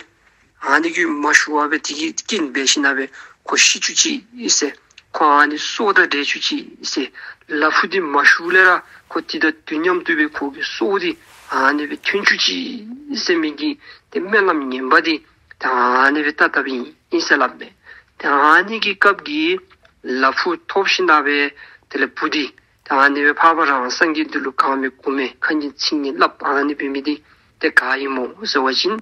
ཨ་ནི་གིས་མ་ཞུ་བར་སྦེ་དེ་གི་རྐྱེན་འབད་ཞིན་ན་སྦེ་ཁོ་ཤི་བཅུག་ཅི་ཟེར། ཁོ་ཨ་ནི་སྲོག་དང་བྲལ་བཅུག་ཅི་ཟེར། ལ་ཕུག་འདི་མ་ཞུ་ལས་ར་ཁོ་དེ་དང་དུས་མཉམ་དུ་སྦེ་ཁོ་གི་སྲོག་འདི་ཨ་ནི་སྦེ་ཐོན་བཅུག་ཅི་ཟེར་མི་གི་ཏེ་སྨོན་ལམ་ངན་པ་འདི་ད་ཨ་ནི་སྦེ་བཏབ་བཏབཔ་ཨིན་ཟེར་སླབ་མས། ད་ཨ་ནི་གི་སྐབས་ཀྱི་ལ་ཕུག་ཐོབ་ཞིན་ན་སྦེ་དེ་ལས་བུ་འདི་ད་ཨ་ནི་སྦེ་འཕགས་པ་རང་སངས་རྒྱས་འདི་ལུ་གང་མི་གོ་མི་ཁ་ངན་ཚིག་ངན་སླབ་ཨ་ནི་འབད་མི་འདི་ཏེ་ག་ཨིན་སྨོ་ཟེར་བ་ཅིན་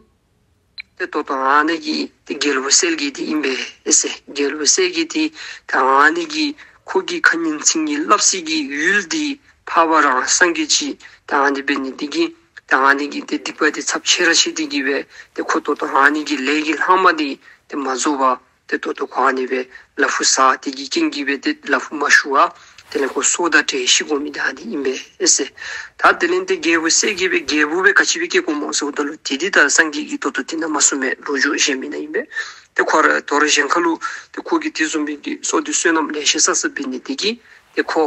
ཏེ་ད་ལྟོ་ཨ་ནི་གི་ཏེ་རྒྱལ་པོ་གསལ་རྒྱལ་འདི་ཨིན་པས་ཟེར། རྒྱལ་པོ་གསལ་རྒྱལ་འདི་ད་ཨ་ནི་གི་ཁོ་གི་ཁ་ངན་ཚིག་ངན་སླབ་སའི་གི་ཡུལ་འདི་འཕགས་པ་རང་སངས་རྒྱས་ཅིག་ད་ཨ་ནི་འབད་ནི་འདི་གིས་ད་ཨ་ནི་གི་ཏེ་སྡིག་པ་འདི་ཚབས་ཆེ་ར་ཆེ་སྟེ་གི་སྦེ་ཏེ་ཁོ་ད་ལྟོ་ཨ་ནི་གི་ལས་ཀྱི་ལྷག་མ་འདི་ཏེ་མ་རྫོགས་པར་ཏེ་ད་ལྟོ་ཁོ་ཨ་ནི་སྦེ་ལ་ཕུག་ཟ་སྟེ་གི་རྐྱེན་གྱིས་སྦེ་ཏེ་ལ་ཕུག་མ་ཞུ་བར་དེ་ལས་ཁོ་སྲོག་དང་བྲལ་ཤི་དགོ་མི་འདི་ཨ་ནི་ཨིན་པས་ཟེར། ད་དེ་ལས་ཏེ་རྒྱལ་པོ་གསལ་རྒྱལ་སྦེ་རྒྱལ་པོ་སྦེ་ག་ཅི་སྦེ་སྐྱེ་དགོཔ་སྨོ་ཟེརཝ་ད་ལུ་དེ་འདི་ད་སངས་རྒྱས་ཀྱིས་ད་ལྟོ་དེ་ནང་མ་གསུངས་པས། ལོ་རྒྱུས་གཞན་མི་ནང་ཨིན་པས། ཏེ་ཁོ་ར་དོ་རུང་གཞན་ཁ་ལུ་ཏེ་ཁོ་གིས་དེ་བཟུམ་མའི་གི་སྲོག་འདི་བསོད་ནམས་ལེ་ཤ་བསགས་བསགསཔ་འབད་ནི་འདི་གིས་ཏེ་ཁོ་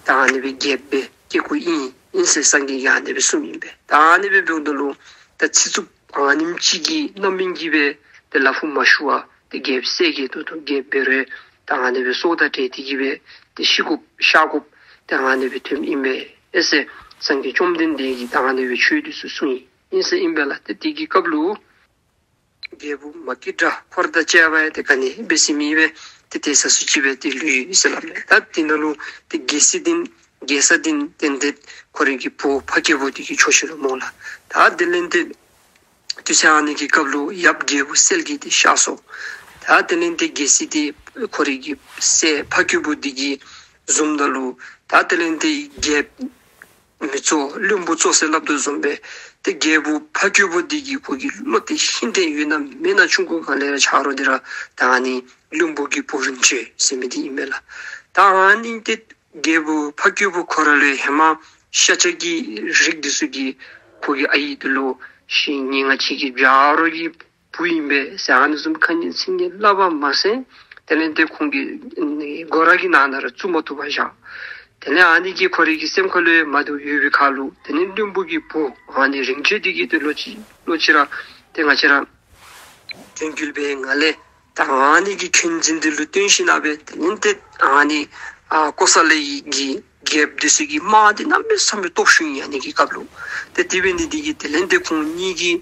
ད་ཨ་ནི་སྦེ་རྒྱལཔོ་སྦེ་སྐྱེ་དགོཔ་ཨིན་ཨིན་ཟེར་སངས་རྒྱས་ཀྱིས་ཨ་ནི་སྦེ་གསུངམ་ཨིན་པས། ད་ཨ་ནི་སྦེ་འབདཝ་ད་ལུ་ད་ཚེ་སྲོག་ཨ་ནེམ་ཅིག་གི་རྣམ་སྨིན་གྱིས་སྦེ་ཏེ་ལ་ཕུག་མ་ཞུ་བར་ཏེ་རྒྱལཔོ་གསལ་རྒྱལ་ད་ལྟོ་རྒྱལཔོ་འབད་རུང་ད་ཨ་ནི་སྦེ་སྲོག་དང་བྲལ་ཏེ་གི་སྦེ་ཏེ་ཤི་དགོཔ་གཤགས་དགོཔ་ཏེ་ཨ་ནི་སྦེ་ཐོནམ་ཨིན་པས་ཟེར་སངས་རྒྱས་བཅོམ་ལྡན་འདས་ཀྱིས་ད་ཨ་ནི་སྦེ་ཆོས་འདི་ཚུ་གསུངས་ཡི་ཨིན་ཟེར་ཨིན་པས་ལགས། ཏེ་དེ་གི་སྐབས་ལུ་རྒྱལ་པོ་མ་སྐྱེས་དགྲ་འཁོར་དང་བཅས་པ་ཡང་ཏེ་ག་ནི་འབད་ས་མེད་པས། ཏེ་དེ་ས་སུ་ཅིག་སྦེ་ཏེ་ལུས་ཡི་ཟེར་སླབ་མས། ད་དེ་ནང་ལུ་ཏེ་རྒྱལ་སྲིད་འདི་རྒྱལ་ས་འདི་ཏན་ཏན་ཁོ་རའི་གི་བུ་འཕགས་སྐྱེས་པོ་འདི་གིས་འཕྱོག་ཅི་ལོ་སྨོ་ལགས། ད་དེ་ལས་ཏེ་དུས་ཚོད་ཨ་ནི་གི་སྐབས་ལུ་ཡབ་རྒྱལ་པོ་གསལ་རྒྱལ་འདི་གཤགས་སོ། ད་དེ་ལས་ཏེ་རྒྱལ་སྲིད་འདི་ཁོ་རའི་གི་སྲས་འཕགས་སྐྱེས་པོ་འདི་གིས་བཟུངམ་ད་ལུ་ད་དེ་ལས་ཏེ་རྒྱལཔོ་མི་གཙོ་བློན་པོ་གཙོ་ཟེར་སླབ་དོ་བཟུམ་སྦེ་ཏེ་རྒྱལ་པོ་འཕགས་སྐྱེས་པོ་འདི་གིས་ཁོ་གི་བློ་འདི་ཧིང་འདི་ཡོད་ན་མེད་ན་ཆུང་ཀུ་གང་ལས་ར་ཆ་རོགས་འདི་ར་ད་ཨ་ནི་བློན་པོ་གི་བུ་རིན་ཆེན་ཟེར་མི་འདི་ཨིན་མས་ལགས། ད་ཨ་ནི་ཏེ་རྒྱལ་པོ་འཕགས་སྐྱེས་པོ་ཁོ་ར་ལུ་ཧེ་མ་ཤཱཀྱ་གི་རིགས་འདི་ཚུ་གིས་ཁོ་གི་ཨའི་འདི་ལུ་ཤིང་ཉེར་ལྔ་ཅིག་གི་བྱ་རོག་གི་བུ་ཨིན་པས་ཟེར་ཨ་ནི་བཟུམ་ཁ་ངན་ཚིག་ངན་སླབ་པ་མ་ཚད་དེ་ལས་ཏེ་ཁོང་གི་སྒོ་ར་གི་ནང་ན་ར་བཙུགས་མ་བཏུབ་པར་བཞག། དེ་ལས་ཨ་ནི་གིས་ཁོ་རའི་གི་སེམས་ཁ་ལུ་ཡང་མ་བདེཝ་ཡོད་པའི་ཁར་ལུ་དེ་ལས་བློན་པོ་གི་བུ་ཨ་ནི་རིན་ཆེན་འདི་གིས་ཏེ་ལོག་ཅི་ལོག་ཅི་ར་ཏེ་ང་བཅས་ར་དོན་འགྲུབ་པའི་ངང་ལས་ད་ཨ་ནི་གི་འཁོན་འཛིན་འདི་ལུ་བརྟེན་ཞིན་ན་སྦེ་དེ་ལས་ཏེ་ཨ་ནི་ཨ་ཀོ་ས་ལའི་གི་རྒྱལཔོ་འདི་ཚུ་གི་དམག་འདི་གནམ་མེད་ས་མེད་སྟོབས་ཤུགས་ཨིན་ཨ་ནི་གི་སྐབས་ལུ། ཏེ་དེ་འབད་ནི་འདི་གིས་དེ་ལས་ཏེ་ཁོང་གཉིས་ཀྱི་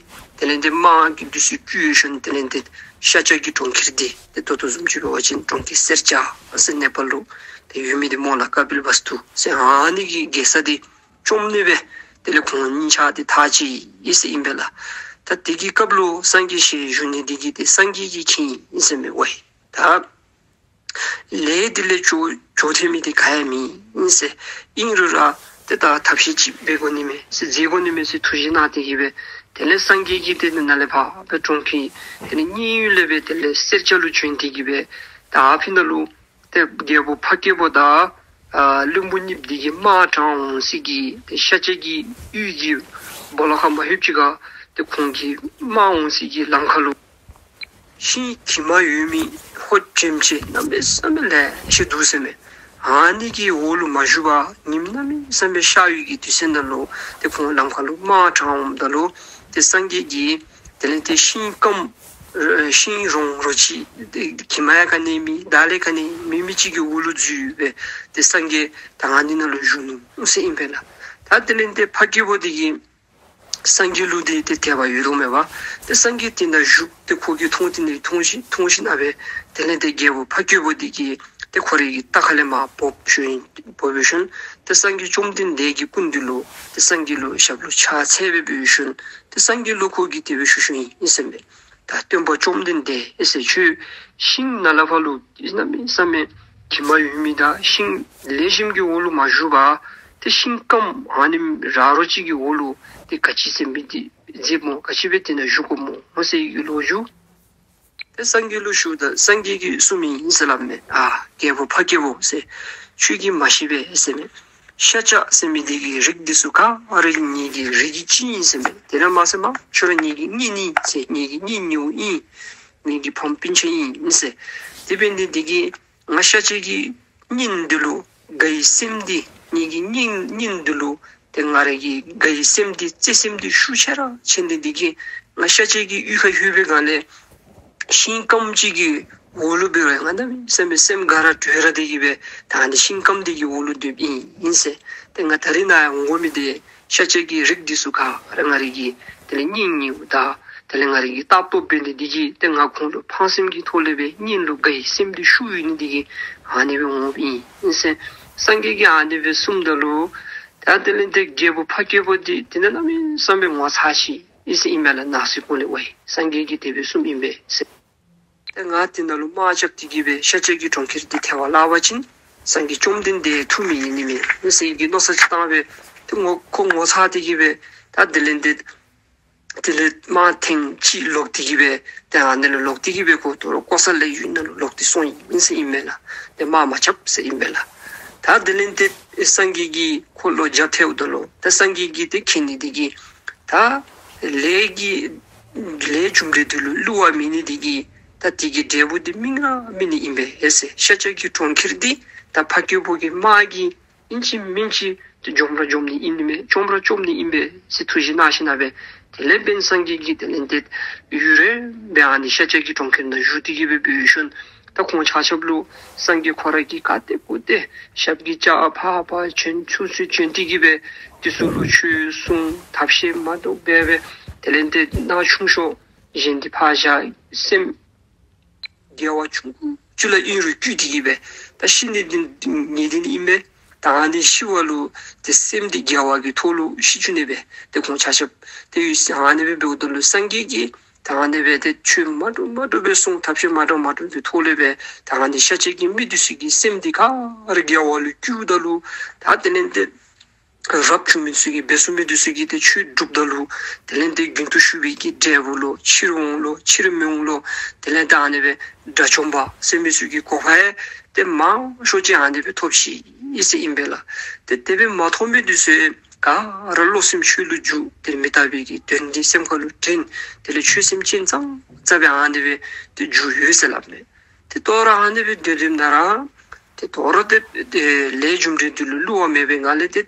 དེ་ལས་ཏེ་དམག་གི་འདི་ཚུ་བསྐུལ་ཞིནམ་དེ་ལས་ཏེ་ཤཱཀྱ་གི་གྲོང་ཁྱེར་འདི་ཏེ་ད་ལྟོ་བཟུམ་ཅིག་འབད་བ་ཅིན་གྲོང་ཁྱེར་སེར་སྐྱ་ཟེར་ནེ་པཱལ་ལུ་ཏེ་ཡོད་མི་འདི་སྨོ་ལགས། ཀ་པིལ་ཝསྟུ་ཟེར་ཨ་ནི་གི་རྒྱལ་ས་འདི་བཅོམ་ནི་སྦེ་དེ་ལས་ཁོང་གཉིས་ཆ་འདི་ཐར་ཅི་ཨིན་ཟེར་ཨིན་པས་ལགས། ད་དེ་གི་སྐབས་ལུ་སངས་རྒྱས་ཞལ་བཞུགས་ནི་འདི་གིས་ཏེ་སངས་རྒྱས་ཀྱིས་མཁྱེན་ཨིན་ཟེར་མས་ཝའི། ད་ལས་འདི་ལས་འགྱོ་འགྱོ་ཐེ་མི་འདི་ག་ཡང་མེད་ཨིན་ཟེར། ཨིན་རུང་ར་ཏེ་ད་ཐབས་ཤེས་ཅིག་འབད་དགོ་ནི་མས་ཟེར་མཛད་དགོ་ནི་མས་ཟེར་ཐུགས་བཞེད་གནང་སྟེ་གི་སྦེ་དེ་ལས་སངས་རྒྱས་ཀྱིས་ཏེ་ནཱ་ལས་ཕར་སྦེ་གྲོང་ཁྱེར་དེ་ལས་མཉན་ཡོད་ལས་སྦེ་དེ་ལས་སེར་སྐྱ་ལུ་བྱོན་ཏེ་གི་སྦེ་ད་ཨ་ཕི་ནང་ལུ་ཏེ་རྒྱལ་པོ་འཕགས་སྐྱེས་པོ་དང་ཨ་བློན་པོ་གཉིས་འདི་གིས་དམག་དྲངས་འོང་སའི་གི་ཏེ་ཤཱཀྱ་གི་ཡུལ་གྱི་སྦོ་ལོགས་ཁར་མ་ལྷོདཔ་ཅིག་ཁར་ཏེ་ཁོང་གིས་དམག་འོང་སའི་གི་ལམ་ཁ་ལུ་ཤིང་གྱིབ་མ་ཡོད་མི་ཧོད་ཅན་ཅིག་གནམ་མེད་ས་མེད་ལེ་ཤ་འདུག་ཟེར་མས། ཨ་ནི་གི་འོག་ལུ་མ་བཞུགས་པར་ཉིམ་གནམ་མེད་ས་མེད་ཤར་ཡོད་ཀྱི་དུས་ཚོད་ནང་ལུ་ཏེ་ཁོང་ལམ་ཁ་ལུ་དམག་དྲངས་འོངམ་ད་ལུ་ཏེ་སངས་རྒྱས་ཀྱིས་དེ་ལས་ཏེ་ཤིང་སྐམ་ཤིང་རོང་རོ་ཅིག་ཏེ་གྱིབ་མ་ཡང་ག་ནི་མེད་མདའ་ལས་ག་ནི་མེད་མི་ཅིག་གི་འོག་ལུ་འཛུལ་སྦེ་ཏེ་སངས་རྒྱས་ད་ཨ་ནི་ནང་ལུ་བཞུགས་ནུག་ཟེར་ཨིན་པས་ལགས། ད་དེ་ལས་ཏེ་འཕགས་སྐྱེས་པོ་འདི་གིས་སངས་རྒྱས་ལུ་འདི་ཏེ་དད་པ་ཡོད་དོ་མས་པ། ཏེ་སངས་རྒྱས་འདི་ནང་བཞུགས་ཏེ་ཁོ་གིས་མཐོང་སྟེ་ནི་མཐོང་ཞིན་མཐོང་ཞིན་ན་སྦེ་དེ་ལས་ཏེ་རྒྱལ་པོ་འཕགས་སྐྱེས་པོ་འདི་གིས་ཏེ་ཁོ་རའི་གི་རྟ་ཁ་ལས་མར་བོབ་ཞིན་བོབ་ཞིན་ཏེ་སངས་རྒྱས་བཅོམ་ལྡན་འདས་ཀྱི་སྐུ་མདུན་ལུ་ཏེ་སངས་རྒྱས་ལུ་ཞབས་ལུ་ཕྱག་འཚལ་སྦེ་འབད་ཞིན་ཏེ་སངས་རྒྱས་ལུ་ཁོ་གིས་དེ་སྦེ་ཞུ་ཞུཝ་ཨིན་ཟེར་མས། ད་སྟོན་པ་བཅོམ་ལྡན་འདས་ཨེ་ཟེར། ཁྱོད་ཤིང་ནང་ལས་ཕར་ལུ་གནམ་མེད་ས་མེད་གྱིབ་མ་ཡོད་མི་དང་ཤིང་ལེགས་ཤོམ་གྱི་འོག་ལུ་མ་བཞུགས་པར་ཏེ་ཤིང་སྐམ་ཨ་ནི་ར་རོ་ཅིག་གི་འོག་ལུ་ཏེ་ག་ཅི་ཟེར་མི་འདི་མཛདཔ་སྨོ། ག་ཅི་སྦེ་དེ་ནང་བཞུགས་དགོཔ་སྨོ་ཟེར་གྱི་ལོ་རྒྱུས། ཏེ་སངས་རྒྱས་ལུ་ཞུཝ་ད་སངས་རྒྱས་ཀྱིས་གསུངམ་ཨིན་ཟེར་སླབ་མས། ཨ་རྒྱལ་པོ་འཕགས་སྐྱེས་པོ་ཟེར། ཁྱོད་ཀྱིས་མ་ཤེས་པས་ཟེར་མས། ཤཱཀྱ་ཟེར་མི་འདི་གི་རིགས་འདི་ཚུ་ག་ར་ངེ་གི་རིགས་ཀྱི་གཅིག་ཨིན་ཟེར་མས། དེ་ར་མ་ཟེར་མ་ཁྱོད་ར་ངེ་གི་གཉེན་ཨིན་ཟེར། ངེ་གི་གཉེན་ཉེཝ་ཨིན། ངེ་གི་ཕམ་སྤུན་ཆ་ཨིན་ཟེར། དེ་འབད་ནི་འདི་གིས་ང་ཤཱཀྱ་གི་གཉེན་འདི་ལུ་དགའ་བའི་སེམས་འདི་ངེ་གི་གཉེན་གཉེན་འདི་ལུ་ཏེ་ང་ར་གི་དགའ་བའི་སེམས་འདི་བརྩེ་སེམས་འདི་ཤུགས་ཆེ་ར་ཆེ་ནི་འདི་གིས་ང་ཤཱཀྱ་གི་གཡུས་ཁར་ལྷོད་པའི་སྒང་ལས་ཤིང་སྐམ་ཅིག་གི་འོག་ལུ་འབད་རུང་ང་གནམ་མེད་ས་མེད་སེམས་དགའ་ར་སྤྲོ་ར་འདི་གིས་སྦེ་ད་ཨ་ནི་ཤིང་སྐམ་འདི་གི་འོག་ལུ་སྡོདཔ་ཨིན་ཨིན་ཟེར། ཏེ་ང་ད་རིས་ནཱ་ཡང་འོང་དགོ་མི་འདི་ཤཱཀྱ་གི་རིགས་འདི་ཚུ་ག་ར་ང་ར་གི་དེ་ལས་གཉེན་ཉེཝ་དང་དེ་ལས་ང་ར་གི་ལྟ་རྟོག་འབད་ནི་འདི་གིས་ཏེ་ང་ཁོང་ལུ་ཕངས་སེམས་ཀྱི་ཐོག་ལས་སྦེ་གཉེན་ལུ་དགའ་བའི་སེམས་འདི་ཤུགས་ཡོད་ནི་འདི་གིས་ཨ་ནི་སྦེ་འོངམ་ཨིན་ཨིན་ཟེར། སངས་རྒྱས་ཀྱིས་ཨ་ནི་སྦེ་གསུངམ་ད་ལུ་ད་དེ་ལས་ཏེ་རྒྱལ་པོ་འཕགས་སྐྱེས་པོ་འདི་དེ་ནང་གནམ་མེད་ས་མེད་ངོ་ཚ་ཞི་ཨིན་ཟེར་ཨིན་མས་ལགས། ནང་གསེས་ཁོང་ལས་ཝའི་སངས་རྒྱས་ཀྱིས་དེ་སྦེ་གསུངམ་ཨིན་པས་ཟེར། ཏེ་ང་དེ་ནང་ལུ་དམག་རྐྱབ་སྟེ་གིས་སྦེ་ཤཱཀྱ་གི་གྲོང་ཁྱེར་འདི་ཐལ་བར་བརླག་པ་ཅིན་སངས་རྒྱས་བཅོམ་ལྡན་འདས་ཐུགས་མི་མཉེས་ནི་མས་ཟེར་གྱི་མནོ་བསམ་ཅིག་བཏང་སྦེ་ཏེ་ངོ་ཁོ་ངོ་ཚ་སྟེ་གིས་སྦེ་ད་དེ་ལས་ཏེ་དེ་ལས་དམག་ཐེངས་གཅིག་ལོག་སྟེ་གིས་སྦེ་ཏེ་ཨ་ནི་ལུ་ལོག་སྟེ་གིས་སྦེ་ཁོ་དོ་རུང་ཀོ་ས་ལའི་ཡུལ་ནང་ལུ་ལོག་སྟེ་སོང་ཡི་ཨིན་ཟེར་ཨིན་མས་ལགས། ཏེ་དམག་མ་རྐྱབ་ཟེར་ཨིན་པས་ལགས། ད་དེ་ལས་ཏེ་སངས་རྒྱས་ཀྱིས་ཁོ་ལུ་རྒྱབ་ཐལཝ་ད་ལུ་ད་སངས་རྒྱས་ཀྱིས་ཏེ་མཁྱེན་ནི་འདི་གིས་ད་ལས་ཀྱི་ལས་རྒྱུ་འབྲས་འདི་ལུ་བསླུ་བ་མེད་ནི་འདི་གིས་ད་དེ་གི་འབྲས་བུ་འདི་སྨིན་ར་སྨིན་ནི་ཨིན་པས་ཟེར། ཤཱཀྱ་གི་གྲོང་ཁྱེར་འདི་ད་འཕགས་སྐྱེས་པོ་གི་དམག་གིས་ཨིན་ཅི་མིན་ཅི་ཏེ་འཇོམས་ར་འཇོམས་ནི་ཨིན་ནི་མས། བཅོམ་ར་བཅོམ་ནི་ཨིན་པས་ཟེར་ཐུགས་བཞེད་གནང་ཞིནམ་ལས་དེ་ལས་འབདན་སངས་རྒྱས་ཀྱིས་དེ་ལས་ཏེ་ཡུན་རིངམོ་སྦེ་ཨ་ནི་ཤཱཀྱ་གི་གྲོང་ཁྱེར་ནང་བཞུགས་ཏེ་གིས་སྦེ་འབད་ཞིནམ་ད་ཁོང་ཆ་ཁྱབ་ལུ་སངས་རྒྱས་ཁོ་ར་གིས་ག་ཏེ་གུ་ཏེ་ཞབས་ཀྱིས་བཅགས་ཕར་ཕར་བྱོན་ཚུར་ཚུར་བྱོན་ཏེ་གིས་སྦེ་དེ་ཚུ་ལུ་ཆོས་གསུངས། ཐབས་ཤེས་མ་འདྲཝ་འབད་སྦེ་དེ་ལས་ཏེ་ནང་ཆུང་ཤོས་གཞན་འདི་ཕར་བཞག་སེམས་དགེ་བ་ཆུང་ཀུ་ཅིག་ལུ་ཨིན་རུང་བསྐུལ་ཏེ་གིས་སྦེ་ད་ཤི་ནི་འདི་ངེས་བདེན་ཨིན་པས། ད་ཨ་ནི་ཤི་བ་ལུ་ཏེ་སེམས་འདི་དགེ་བ་གི་ཐོག་ལུ་ཤི་བཅུག་ནི་སྦེ་ཏེ་ཁོང་ཆ་ཁྱབ་ཏེ་ཡུལ་ཨ་ནི་སྦེ་འབདཝ་ད་ལུ་སངས་རྒྱས་ཀྱིས་ད་ཨ་ནི་སྦེ་ཏེ་ཆོས་མ་འདྲཝ་མ་འདྲཝ་སྦེ་གསུངས། ཐབས་ཤེས་མ་འདྲཝ་མ་འདྲཝ་གི་ཐོག་ལས་སྦེ་ད་ཨ་ནི་ཤཱཀྱ་གི་མི་འདི་ཚུ་གི་སེམས་འདི་ག་ར་དགེ་བ་ལུ་བསྒྱུརཝ་ད་ལུ་ད་དེ་ལས་ཏེ་རབ་བྱུང་མི་ཚུ་གིས་སྦེ་སོང་མི་འདི་ཚུ་གིས་ཏེ་ཆོས་སྒྲུབ་ད་ལུ་དེ་ལས་ཏེ་རྒྱུན་དུ་ཞུགས་པའི་གི་འབྲས་བུ་ལོ་ཕྱིར་འོང་ལོ་ཕྱིར་མི་འོང་ལོ་དེ་ལས་ཏེ་ཨ་ནི་སྦེ་དགྲ་བཅོམ་པ་ཟེར་མི་ཚུ་གི་གོ་འཕང་ཡང་ཏེ་མང་ཤོས་ཅིག་ཨ་ནི་སྦེ་ཐོབ་ཅི་ཨིན་ཟེར་ཨིན་པས་ལགས། ཏེ་དེ་སྦེ་མ་ཐོབ་མི་འདི་ཚུ་ག་ར་བློ་སེམས་ཆོས་ལུ་འཇུག། ཏེ་མི་རྟག་པའི་གི་དོན་འདི་སེམས་ཁ་ལུ་དྲན། དེ་ལས་ཆོས་སེམས་ཅན་ཙང་ཙ་སྦེ་ཨ་ནི་སྦེ་ཏེ་འགྱུར་ཡོད་ཟེར་སླབ་མས། ཏེ་དོ་རུང་ཨ་ནི་སྦེ་སྡོད་སྡོདཔ་ད་ར་ཏེ་དོ་རུང་ཏེ་ཏེ་ལས་རྒྱུ་འབྲས་འདི་ལུ་བསླུ་བ་མེད་པའི་ངང་ལས་ཏེ་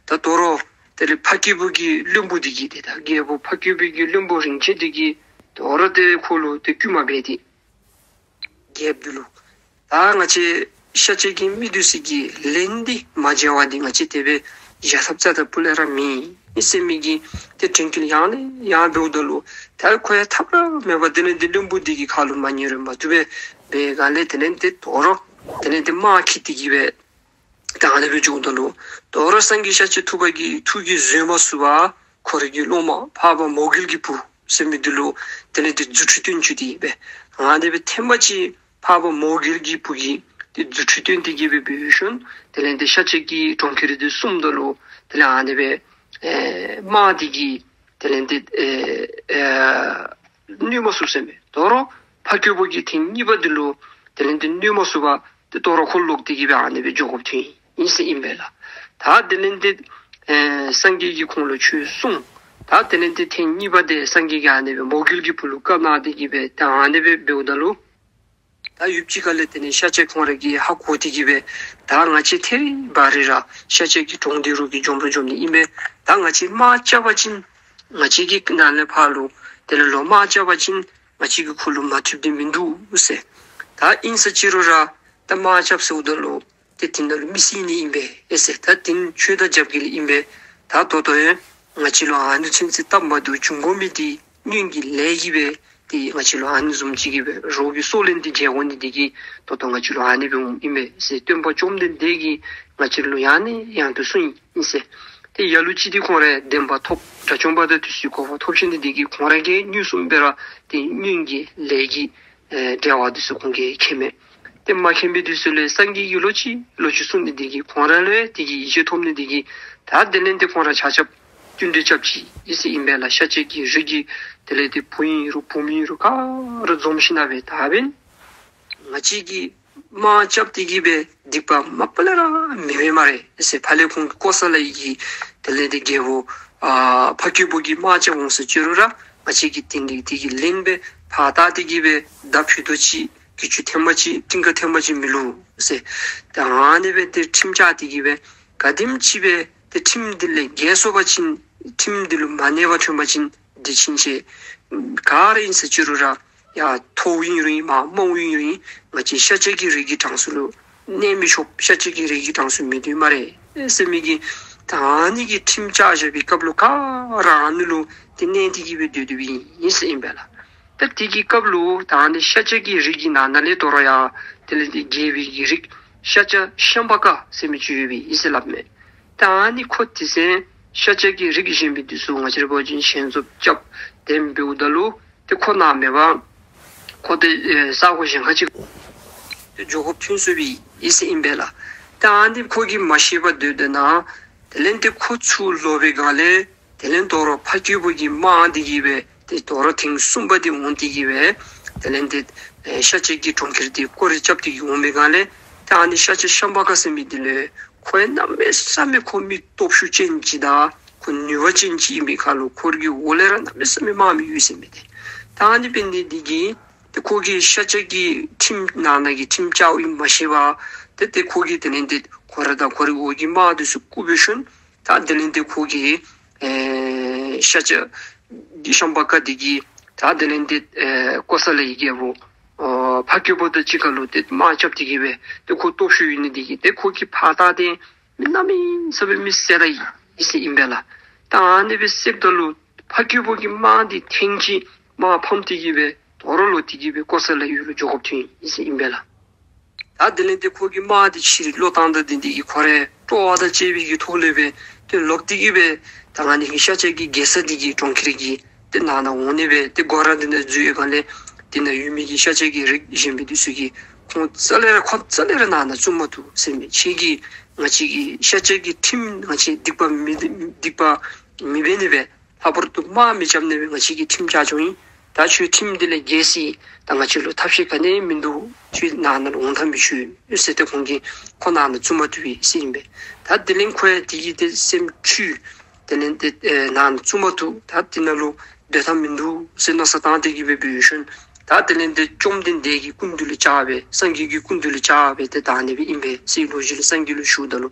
ད་དོ་རུང་དེ་ལས་འཕགས་སྐྱེས་པོ་གི་བློན་པོ་འདི་གིས་ཏེ་ད་རྒྱལ་པོ་འཕགས་སྐྱེས་པོ་གི་བློན་པོ་རིན་ཆེན་འདི་གིས་དོ་རུང་ཏེ་ཁོ་ལུ་ཏེ་བསྐུལ་མ་འབད་དེ་རྒྱལཔོ་འདི་ལུ་ད་ང་བཅས་ཤཱཀྱ་གི་མི་འདི་ཚུ་གི་ལན་འདི་མ་འཇལ་བར་འདི་ང་བཅས་དེ་སྦེ་བཞག་ཐབས་རྩ་དང་སྤུ་ལས་ར་མེད་ཟེར་མི་གི་ཏེ་དྲན་སྐུལ་ཡང་ནས་ཡང་འབདཝ་ད་ལུ་ད་ཁོ་ཡང་ཐབས་ར་མེད་པར་དེ་ལས་ཏེ་བློན་པོ་འདི་གི་ཁ་ལུ་མ་ཉན་རུང་མ་བཏུབ་པས། འབད་སྒང་ལས་དེ་ལས་ཏེ་དོ་རུང་དེ་ལས་ཏེ་དམག་འཁྱིད་དེ་གིས་སྦེ་ད་ཨ་ནི་སྦེ་འགྱོཝ་ད་ལུ་དོ་རུང་སངས་རྒྱས་ཤཱཀྱ་ཐུབ་པ་གི་ཐུགས་ཀྱིས་བཟོད་མ་ཚུགས་པར་ཁོ་རའི་གི་སློབ་མ་འཕགས་པ་མོའུ་འགལ་གྱི་བུ་ཟེར་མི་འདི་ལུ་དེ་ལས་ཏེ་རྫུ་འཕྲུལ་སྟོན་བཅུག་སྟེ་སྦེ་ཨ་ནི་སྦེ་ཐེངས་མ་གཅིག་འཕགས་པ་མོའུ་འགལ་གྱི་བུ་གིས་ཏེ་རྫུ་འཕྲུལ་སྟོན་ཏེ་གིས་སྦེ་འབད་ཞིནམ་དེ་ལས་ཏེ་ཤཱཀྱ་གི་གྲོང་ཁྱེར་འདི་བསྲུངམ་ད་ལུ་དེ་ལས་ཨ་ནི་སྦེ་ཨེ་དམག་འདི་གིས་དེ་ལས་ཏེ་ཨེ་ཨེ་གནོད་མ་ཚུགས་ཟེར་མས། དོ་རུང་འཕགས་སྐྱེས་པོ་གིས་ཐེངས་གཉིས་པ་འདི་ལུ་དེ་ལས་ཏེ་གནོད་མ་ཚུགས་པར་ཏེ་དོ་རུང་ཁོ་ལོག་སྟེ་གིས་སྦེ་ཨ་ནི་སྦེ་འགྱོ་དགོཔ་ཐོན་ཡི་ཟེར་ཨིན་པས་ལགས། ད་དེ་ལས་ཏེ་ཨེ་སངས་རྒྱས་ཀྱིས་ཁོང་ལུ་ཆོས་གསུངས། ད་དེ་ལས་ཏེ་ཐེངས་གཉིས་པ་འདི་སངས་རྒྱས་ཀྱིས་ཨ་ནི་སྦེ་མོའུ་འགལ་གྱི་བུ་ལུ་བཀའ་གནང་སྟེ་གིས་སྦེ་ད་ཨ་ནི་སྦེ་འབདཝ་ད་ལུ་ད་ཡུདཔ་ཅིག་ཁ་ལས་དེ་ལས་ཤཱཀྱ་ཁོང་ར་གིས་ཧ་གོ་སྟེ་གིས་སྦེ་ད་ང་བཅས་ཐད་རི་བ་རི་ར་ཤཱཀྱ་གི་གྲོང་འདི་རོགས་ཀྱིས་འཇོམས་ར་འཇོམས་ནི་ཨིན་པས། ད་ང་བཅས་དམག་རྐྱབ་པ་ཅིན་ང་བཅས་ཀྱི་ནང་ལས་ཕར་ལུ་དེ་ལས་ལོག་དམག་རྐྱབ་པ་ཅིན་ང་བཅས་ཀྱིས་ཁོ་ལུ་མ་ཐུབ་སྟེ་མིན་འདུག་ཟེར། ད་ཨིན་ས་ཅི་རུང་ར་ད་དམག་རྐྱབ་ཟེརཝ་ད་ལུ་ཏེ་དེ་ནང་ལུ་མི་ཤི་ནི་ཨིན་པས་ཨེ་ཟེར། ད་དེ་ནི་ཆོས་དང་རྒྱབ་འགལ་ཨིན་པས། ད་ད་ལྟོ་ཡང་ང་བཅས་ལུ་ཨ་ནི་ཚུན་ཚོད་སྟབས་མ་བདེཝ་བྱུང་དགོ་མི་འདི་སྔོན་གྱི་ལས་ཀྱིས་སྦེ་ཏེ་ང་བཅས་ལུ་ཨ་ནི་བཟུམ་ཅིག་གིས་སྦེ་རོགས་ཀྱི་སྲོག་ལན་འདི་འཇལ་དགོ་ནི་འདི་གིས་ད་ལྟོ་ང་བཅས་ལུ་ཨ་ནི་སྦེ་འོངམ་ཨིན་པས་ཟེར་སྟོན་པ་བཅོམ་ལྡན་འདས་ཀྱིས་ང་བཅས་ལུ་ཡང་ནས་ཡང་དུ་གསུངས་ཡི་ཟེར། ཏེ་ལ་ལུ་ཅིག་འདི་ཁོང་ར་བདེན་པ་ཐོབ། དགྲ་བཅོམ་པ་དང་དེ་ཚུ་གིས་གོ་འཕང་ཐོབ་ཅི་ནི་དེ་གིས་ཁོང་ར་གིས་མངོན་སུམ་སྦེ་ར་ཏེ་སྔོན་གྱི་ལས་ཀྱི་ཨེ་འབྲེལ་བ་དེ་ཚུ་ཁོང་གིས་མཁྱེན་མས། ཏེ་མ་མཁྱེན་པའི་དུས་སུ་ལས་སངས་རྒྱས་ཀྱིས་ལོག་ཅི་ལོག་ཅི་གསུངས་ནི་དེ་གིས་ཁོང་ར་ལུ་ཡང་དེ་གི་ཡིད་ཆེས་ཐོབ་ནི་དེ་གིས་ད་དེ་ལས་ཏེ་ཁོང་ར་ཆ་ཁྱབ་བསྟུན་གྲོས་རྐྱབ་ཅི་ཨིན་ཟེར་ཨིན་པས་ལགས། ཤཱཀྱ་གི་རིགས་ཀྱི་དེ་ལས་ཏེ་བུ་ཨིན་རུང་བུམོ་ཨིན་རུང་ག་ར་འཛོམས་ཞིན་ན་སྦེ་ད་འབདན་ང་བཅས་ཀྱིས་དམག་རྐྱབ་སྟེ་གིས་སྦེ་སྡིག་པ་མ་པ་ལས་ར་མི་འབད་སྨ་རེ་ཟེར། ཕར་ལས་ཁོང་གིས་ཀོ་ས་ལ་ཡི་གི་དེ་ལས་ཏེ་རྒྱལ་པོ་ཨ་འཕགས་སྐྱེས་པོ་གིས་དམག་རྐྱབ་འོང་ཟེར་ཅི་རུང་ར་ང་བཅས་ཀྱིས་དེ་ལས་དེ་གི་ལན་སྦེ་ཕར་བལྟ་སྟེ་གིས་སྦེ་མདའ་ཕུད་རྡོག་ཅིག་གི་ཅུང་ཐེངས་མ་ཅིག་ཏིང་ཀ་ཐེངས་མ་ཅིག་མི་བླུག་ཟེར། ད་ཨ་ནི་སྦེ་ཏེ་ཁྲིམས་བཅའ་སྟེ་གིས་སྦེ་ག་དེམ་ཅིག་སྦེ་ཏེ་ཁྲིམས་འདི་ལས་འགལ་སོང་པ་ཅིན་ཁྲིམས་འདི་ལུ་མ་གནས་པ་ཐོན་པ་ཅིན་འདི་ཕྱིན་ཆད་ག་ར་ཨིན་ཟེར་ཅི་རུང་ར་ཡར་མཐོ་བོ་ཨིན་རུང་ཨིན་མར་དམའ་བོ་ཨིན་རུང་ཨིན་ང་བཅས་ཤཱཀྱ་གི་རིགས་ཀྱི་གྲངས་སུ་ལུ་གནས་མི་ཆོག། ཤཱཀྱ་གི་རིགས་ཀྱི་གྲངས་སུ་མི་འདུ་སྨ་རེ་ཟེར་མི་གི་ད་ཨ་ནི་གི་ཁྲིམས་བཅའ་བཞག་པའི་སྐབས་ལུ་ག་ར་ཨ་ནི་ལུ་ཏེ་གནས་ཏེ་གིས་སྦེ་སྡོད་སྡོདཔ་ཨིན་ཟེར་ཨིན་པས་ལགས། ད་དེ་གི་སྐབས་ལུ་ད་ཨ་ནི་ཤཱཀྱ་གི་རིགས་ཀྱི་ནང་ན་ལས་དོ་རུང་ཡང་དེ་ལས་ཏེ་རྒྱལ་པོའི་གི་རིགས་ཤཱཀྱ་ཤམྦྷ་ཀ་ཟེར་མི་ཅིག་ཡོདཔ་ཨིན་ཟེར་སླབ་མས། ད་ཨ་ནི་ཁོ་དེ་ཚེ་ཤཱཀྱ་གི་རིགས་གཞན་པའི་དུས་སུ་ང་བཅས་ར་འབད་བ་ཅིན་ཞལ་འཛོམས་རྐྱབ་དེམ་འབདཝ་ད་ལུ་ཏེ་ཁོ་ནཱ་མེད་པར་ཁོ་ཏེ་ཨེ་ས་གོ་གཞན་ཁ་ཅིག་ཏེ་འགྱོ་དགོཔ་ཐོན་སོང་པའི་ཨིན་ཟེར་ཨིན་པས་ལགས། ད་ཨ་ནི་ཁོ་གིས་མ་ཤེས་པར་སྡོད་དེ་ན་དེ་ལས་ཏེ་ཁོ་ཚུར་ལོག་པའི་སྒང་ལས་དེ་ལས་དོ་རུང་འཕགས་སྐྱེས་པོ་གི་དམག་འདི་གིས་སྦེ་ཏེ་དོ་རུང་ཐེངས་གསུམ་པ་འདི་འོང་སྟེ་གིས་སྦེ་དེ་ལས་ཏེ་ཨེ་ཤཱཀྱ་གི་གྲོང་ཁྱེར་འདི་སྐོར་ར་རྐྱབ་སྟེ་གིས་འོང་པའི་སྒང་ལས་ད་ཨ་ནི་ཤཱཀྱ་ཤམྦྷ་ཀ་ཟེར་མི་འདི་ལུ་ཁོ་ཡང་གནམ་མེད་ས་མེད་ཁོ་མི་སྟོབས་ཤུགས་ཅན་ཅིག་དང་ཁོ་ནུས་པ་ཅན་ཅིག་ཨིན་པའི་ཁར་ལུ་ཁོ་རའི་གི་འོག་ལས་ར་གནམ་མེད་ས་མེད་དམག་མི་ཡོད་ཟེར་མི་འདི། ད་ཨ་ནི་འབད་ནི་འདི་གིས་ཏེ་ཁོ་གིས་ཤཱཀྱ་གི་ཁྲིམས་ནང་ན་གི་ཁྲིམས་བཅའ་བ་ཨིནམ་མ་ཤེས་པར་ཏེ་ཏེ་ཁོ་གིས་དེ་ལས་ཏེ་ཁོ་ར་དང་ཁོ་རའི་འོག་གི་དམག་འདི་ཚུ་བཀུག་འབད་ཞིནམ་ད་དེ་ལས་ཏེ་ཁོ་གིས་ཨེ་ཤཱཀྱ་ཤམྦྷ་ཀ་འདི་གིས་ད་དེ་ལས་ཏེ་ཨེ་ཀོ་ས་ལའི་རྒྱལ་པོ་ཨོ་འཕགས་སྐྱེས་པོ་དང་གཅིག་ཁར་ལུ་ཏེ་དམག་རྐྱབ་སྟེ་གིས་སྦེ་ཏེ་ཁོ་སྟོབས་ཤུགས་ཡོད་ནི་འདི་གིས་ཏེ་ཁོ་གིས་ཕར་བལྟ་སྟེ་མི་གནམ་མེད་ས་མེད་མི་བསད་ད་ཡི་ཟེར་ཨིན་པས་ལགས། ད་ཨ་ནི་སྦེ་བསདཔ་ད་ལུ་འཕགས་སྐྱེས་པོ་གི་དམག་འདི་ཐེངས་གཅིག་དམག་ཕམ་སྟེ་གིས་སྦེ་དོ་རུང་ལོག་སྟེ་གིས་སྦེ་ཀོ་ས་ལའི་ཡུལ་ལུ་འགྱོ་དགོཔ་ཐོན་ཡི་ཟེར་ཨིན་པས་ལགས། ད་དེ་ལས་ཏེ་ཁོ་གི་དམག་འདི་ཕྱིར་ལོག་བཏངམ་ད་འདི་འདི་གིས་ཁོ་ར་སྤྲོ་བ་དང་བཅས་པའི་གི་ཐོག་ལས་སྦེ་ཏེ་ལོག་སྟེ་གིས་སྦེ་ད་ཨ་ནི་ཤཱཀྱ་གི་རྒྱལ་ས་འདི་གི་གྲོང་ཁྱེར་གྱི་ཏེ་ནང་ན་འོང་ནི་སྦེ་ཏེ་སྒོ་ར་འདི་ནང་འཛུལ་བའི་སྒང་ལས་དེ་ནང་ཡོད་མི་གི་ཤཱཀྱ་གི་རིགས་གཞན་པའི་འདི་ཚུ་གིས་ཁོང་རྩ་ལས་ར་ཁོང་རྩ་ལས་ར་ནང་ན་བཙུགས་མ་བཏུབ་ཟེར་མས། ཁྱེད་ཀྱིས་ང་བཅས་ཀྱི་ཤཱཀྱ་གི་ཁྲིམས་ང་བཅས་སྡིག་པ་མི་སྡིག་པ་མི་འབད་ནི་སྦེ་ལྷག་པར་དུ་དམག་མི་རྐྱབ་ནི་སྦེ་ང་བཅས་ཀྱིས་ཁྲིམས་བཅའ་བཅའ་ཡི། ད་ཁྱོད་ཁྲིམས་འདི་ལས་འགལ་སོ་ཡི། ད་ང་བཅས་ལུ་ཐབས་ཤེས་ག་ནི་ཡང་མིན་འདུག། ཁྱོད་ནང་ན་ལུ་འོང་ཐབས་མི་ཆོག་ཟེར་ཏེ་ཁོང་གིས་ཁོ་ནང་ན་བཙུགས་མ་བཏུབ་པས་ཟེར་ཨིན་པས། ད་དེ་ལས་ཁོ་ཡང་དེ་གིས་ཏེ་སེམས་འཁྲུལ། དེ་ལས་ཏེ་ཨེ་ནང་ན་བཙུགས་མ་བཏུབ། ད་དེ་ནང་ལུ་སྡོད་ཐབས་མིན་འདུག་ཟེར་མནོ་བསམ་བཏང་སྟེ་གིས་སྦེ་འབད་ཞིནམ་ད་དེ་ལས་ཏེ་བཅོམ་ལྡན་འདས་ཀྱི་སྐུ་མདུན་ལུ་བཅར་སྦེ་སངས་རྒྱས་ཀྱི་སྐུ་མདུན་ལུ་བཅར་སྦེ་ཏེ་ད་ཨ་ནི་སྦེ་ཨིན་པས་ཟེར་ལོ་རྒྱུས་ལུ་སངས་རྒྱས་ལུ་ཞུཝ་ད་ལུ་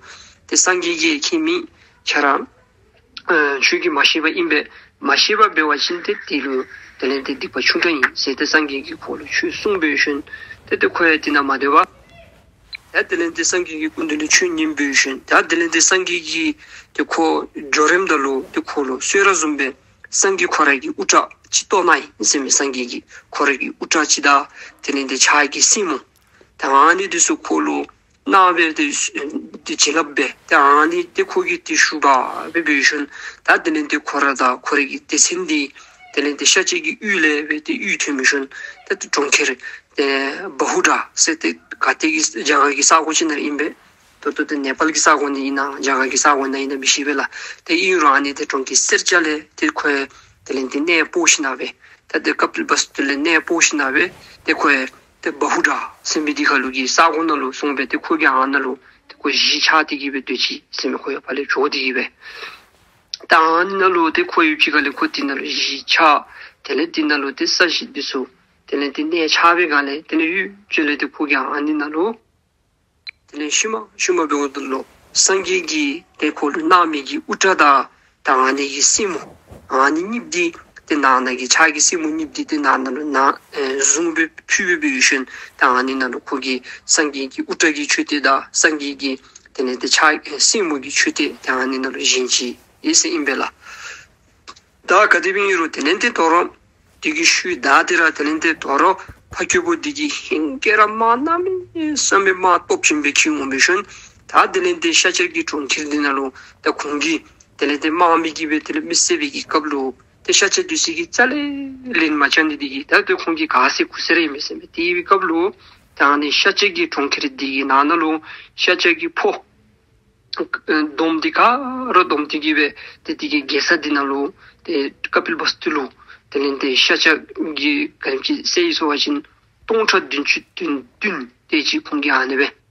ཏེ་སངས་རྒྱས་ཀྱིས་ཁྱད་མེད་ཁྱེད་ར་ཨ་ཁྱོད་ཀྱིས་མ་ཤེས་པ་ཨིན་པས། མ་ཤེས་པ་འབད་བ་ཅིན་ཏེ་དེ་ལུ་དེ་ལས་ཏེ་སྡིག་པ་ཆུང་དྲགས་ཨིན་ཟེར་ཏེ་སངས་རྒྱས་ཀྱིས་ཁོ་ལུ་ཆོས་གསུངས་འབད་ཞིནམ་ཏེ་ཏེ་ཁོ་ཡང་དེ་ནང་མ་སྡོད་པར་ད་དེ་ལས་ཏེ་སངས་རྒྱས་ཀྱི་སྐུ་མདུན་ལས་ཆོས་ཉན་འབད་ཞིནམ་ད་དེ་ལས་ཏེ་སངས་རྒྱས་ཀྱིས་ཏེ་ཁོ་འགྱོ་རནམ་ད་ལུ་ཏེ་ཁོ་ལུ་གསོལ་རས་བཟུམ་སྦེ་སངས་རྒྱས་ཁོ་ར་གི་དབུ་སྐྲ་ཅིག་བཏོག་གནང་ཡི་ཟེར་མས། སངས་རྒྱས་ཀྱིས་ཁོ་ར་གི་དབུ་སྐྲ་ཅིག་དང་དེ་ལས་ཏེ་ཕྱག་གི་སེན་མོ་ད་ཨ་ནི་འདི་ཚུ་ཁོ་ལུ་གནང་སྦེ་ཏེ་ཏེ་བྱིན་རླབས་འབད་ཏེ་ཨ་ནི་ཏེ་ཁོ་གིས་ཏེ་ཞུ་བ་སྦེ་འབད་ཞིནམ་ད་དེ་ལས་ཏེ་ཁོ་ར་དང་ཁོ་ར་གི་སྡེ་ཚན་འདི་དེ་ལས་ཏེ་ཤཱཀྱ་གི་ཡུལ་ལས་སྦེ་ཏེ་ཡུལ་ཐོན་འབད་ཞིནམ་ད་ཏེ་གྲོང་ཁྱེར་ཏེ་བ་ཧུ་ཌ་ཟེར་ཏེ་ག་ཏེ་གི་རྒྱ་གར་གྱི་ས་གོ་ཅིག་ནང་ཨིན་པས། ད་ལྟོ་ཏེ་ནེ་པཱལ་གྱི་ས་གོ་ནང་ཨིན་ན་རྒྱ་གར་གྱི་ས་གོ་ནང་ཨིན་ན་མི་ཤེས་པས་ལགས། ཏེ་ཨིན་རུང་ཨ་ནི་ཏེ་གྲོང་ཁྱེར་སེར་སྐྱ་ལས་ཏེ་ཁོ་དེ་ལས་ཏེ་གནས་སྤོ་ཞིནམ་སྦེ་ད་ཏེ་ཀ་པིལ་བསྟུ་ལས་གནས་སྤོ་ཞིནམ་སྦེ་ཏེ་ཁོ་ཏེ་བ་ཧུ་ཌ་ཟེར་མི་འདི་ཁ་ལུ་གི་ས་གོ་ནང་ལུ་སོང་སྦེ་ཏེ་ཁོ་གིས་ཨ་ནཱ་ལུ་ཏེ་ཁོ་གཞིས་ཆགས་ཏེ་གིས་སྦེ་སྡོད་ཅི་ཟེར་མས། ཁོ་ཡང་ཕར་ལས་འགྱོ་སྟེ་གིས་སྦེ་ད་ཨ་ནཱ་ལུ་ཏེ་ཁོ་ཡུདཔ་ཅིག་ཁ་ལས་ཁོ་དེ་ནང་ལུ་གཞིས་ཆགས། དེ་ལས་དེ་ནང་ལུ་ཏེ་ས་གཞི་འདི་ཚུ་དེ་ལས་ཏེ་གནས་ཆགས་པའི་སྒང་ལས་དེ་ལས་ཡུདཔ་ཅིག་ལས་ཏེ་ཁོ་གིས་ཨ་ནི་ནང་ལུ་དེ་ལས་ཤུལ་མ་ཤུལ་མ་འབདཝ་ད་ལུ་སངས་རྒྱས་ཀྱིས་ཏེ་ཁོ་ལུ་གནང་མི་གི་དབུ་སྐྲ་དང་ད་ཨ་ནི་གི་སེན་མོ་ཨ་ནི་གཉིསཔོ་འདི་ཏེ་ནང་ན་གི་ཕྱག་གི་སེན་མོ་གཉིསཔོ་འདི་ཏེ་ནང་ན་ལུ་ནཱ་ཨེ་བཟུང་སྦེ་ཕུལ་སྦེ་འབད་ཞིནམ་ད་ཨ་ནི་ནང་ལུ་ཁོ་གིས་སངས་རྒྱས་ཀྱི་དབུ་སྐྲ་གི་མཆོད་རྟེན་དང་སངས་རྒྱས་ཀྱི་དེ་ལས་ཏེ་ཕྱག་ཨེ་སེན་མོ་གི་མཆོད་རྟེན་ད་ཨ་ནི་ནང་ལུ་བཞེངས་ཅི་ཨིན་ཟེར་ཨིན་པས་ལགས། ད་ག་དེ་སྦེ་ཨིན་རུང་དེ་ལས་ཏེ་དོ་རུང་དེ་གི་ཤུལ་ད་དེ་ར་དེ་ལས་ཏེ་དོ་རུང་འཕགས་སྐྱེས་པོ་འདི་གིས་ཧེང་སྐལ་ར་དམག་གནམ་མེད་ས་མེད་དམག་སྟོབས་ཆེན་སྦེ་འཁྱིད་འོང་འབད་ཞིནམ་ད་དེ་ལས་ཏེ་ཤཱཀྱ་གི་གྲོང་ཁྱེར་འདི་ནང་ལུ་ད་ཁོང་གིས་ དེ་ལས་ཏེ་དམག་མི་གིས་སྦེ་དེ་ལས་མེ་བསད་པའི་གི་སྐབས་ལུ་ཏེ་ཤཱཀྱ་འདི་ཚུ་གིས་རྩ་ལས་ལན་མ་རྐྱབ་ནི་འདི་གིས་ད་ལྟོ་ཁོང་གིས་ག་ཟེར་གུ་ཟེར་ར་ཨིན་མས་ཟེར་མས། དེ་གི་སྐབས་ལུ་ད་ཨ་ནི་ཤཱཀྱ་གི་གྲོང་ཁྱེར་འདི་གི་ནང་ན་ལུ་ཤཱཀྱ་གི་ཕོ་ཨ་བསྡོམས་ཏེ་ག་ར་བསྡོམས་ཏེ་གིས་སྦེ་ཏེ་དེ་གི་རྒྱལ་ས་འདི་ནང་ལུ་ཏེ་ཀ་པིལ་བསྟུ་ལུ་དེ་ལས་ཏེ་ཤཱཀྱ་གི་ག་ཨིནམ་ཅིག་ཟེར་ཡི་ཟེར་བ་ཅིན་སྟོང་ཕྲག་བདུན་ཅུ་དོན་བདུན་དེ་ཅིག་ཁོང་གིས་ཨ་ནི་སྦེ་